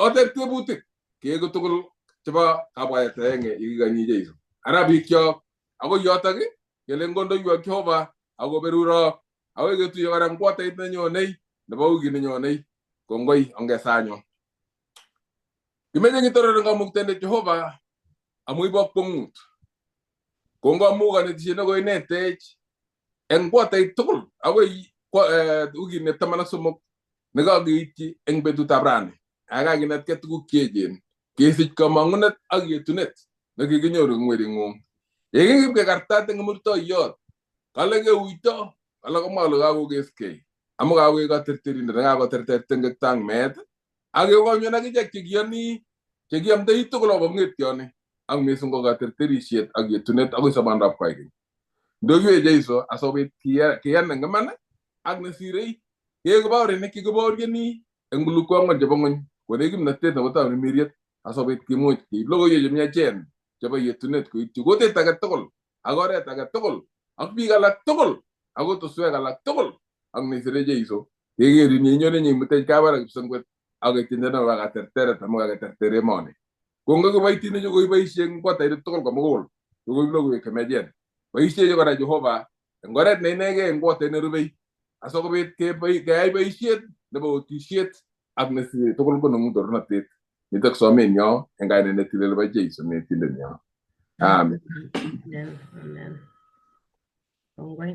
S4: Oteb tebutik keeku tugul chebo kabwatet agenge yekikonyi Jeiso. Ara bikyok akoi yotok kelen kondoiwok Jehova akoberurok akoi ketuiye kora eng kwatait nenyonei nebo wikit nenyonei. Kongoi ongesanyo. Kimeche kitoror eng kamuktaindet Jehova amu ibo kwong'ut. Kongoi amu kanetishet nekoinetech eng kwatait tugul akoi wikit ne 13 nekakeityi eng betutab rani. Akakinetkei tuguk cheechen kesich kamang'unet ak yetunet nekikinyoru eng wering'ung. Yekikib kekartat eng murtoiyot kale keuito kale komwa kole kakokeskei amu kakoek katerterindet nekakoterter tengekto ak meet ak kekonyon akichek chekiyoni chekiamdoi tugul akobo ng'etyoni ak mising ko katerterisiet ak yetunet akoi sobondab koikeny. Ndokiwe Jeiso asikobit kiyan eng iman ak nesirei keeku baorinik chekibaorieni eng bulukwo ang'wan chebo ng'ony konech kimnatet nebo tamirmiriet asikobit kimuch keib logoiwek chemiachen chebo yetunet koityi kutit age tugul ak oret age tugul ak biik alak tugul ak kutuswek alak tugul ak nesire Jeiso kekerin yenyone nyeimutech kabarak kipsengwet ak ketiendo nebo katerteret amu kaketerter emoni. Kongoi kiboitinik koiboisie eng kwatainik tugul komugul kokoib logoiwek chemiachen. Boisiechi kora Jehova eng oret ne inegei eng kwatait nerubei asikobit keyai boisiet nebo otisiet ak nesire tugul ko neng'ung torornatet. Nitok somenyo eng kainet netilil nebo Jeiso netindenyo. Amen.
S1: Amen. Amen. Kongoi.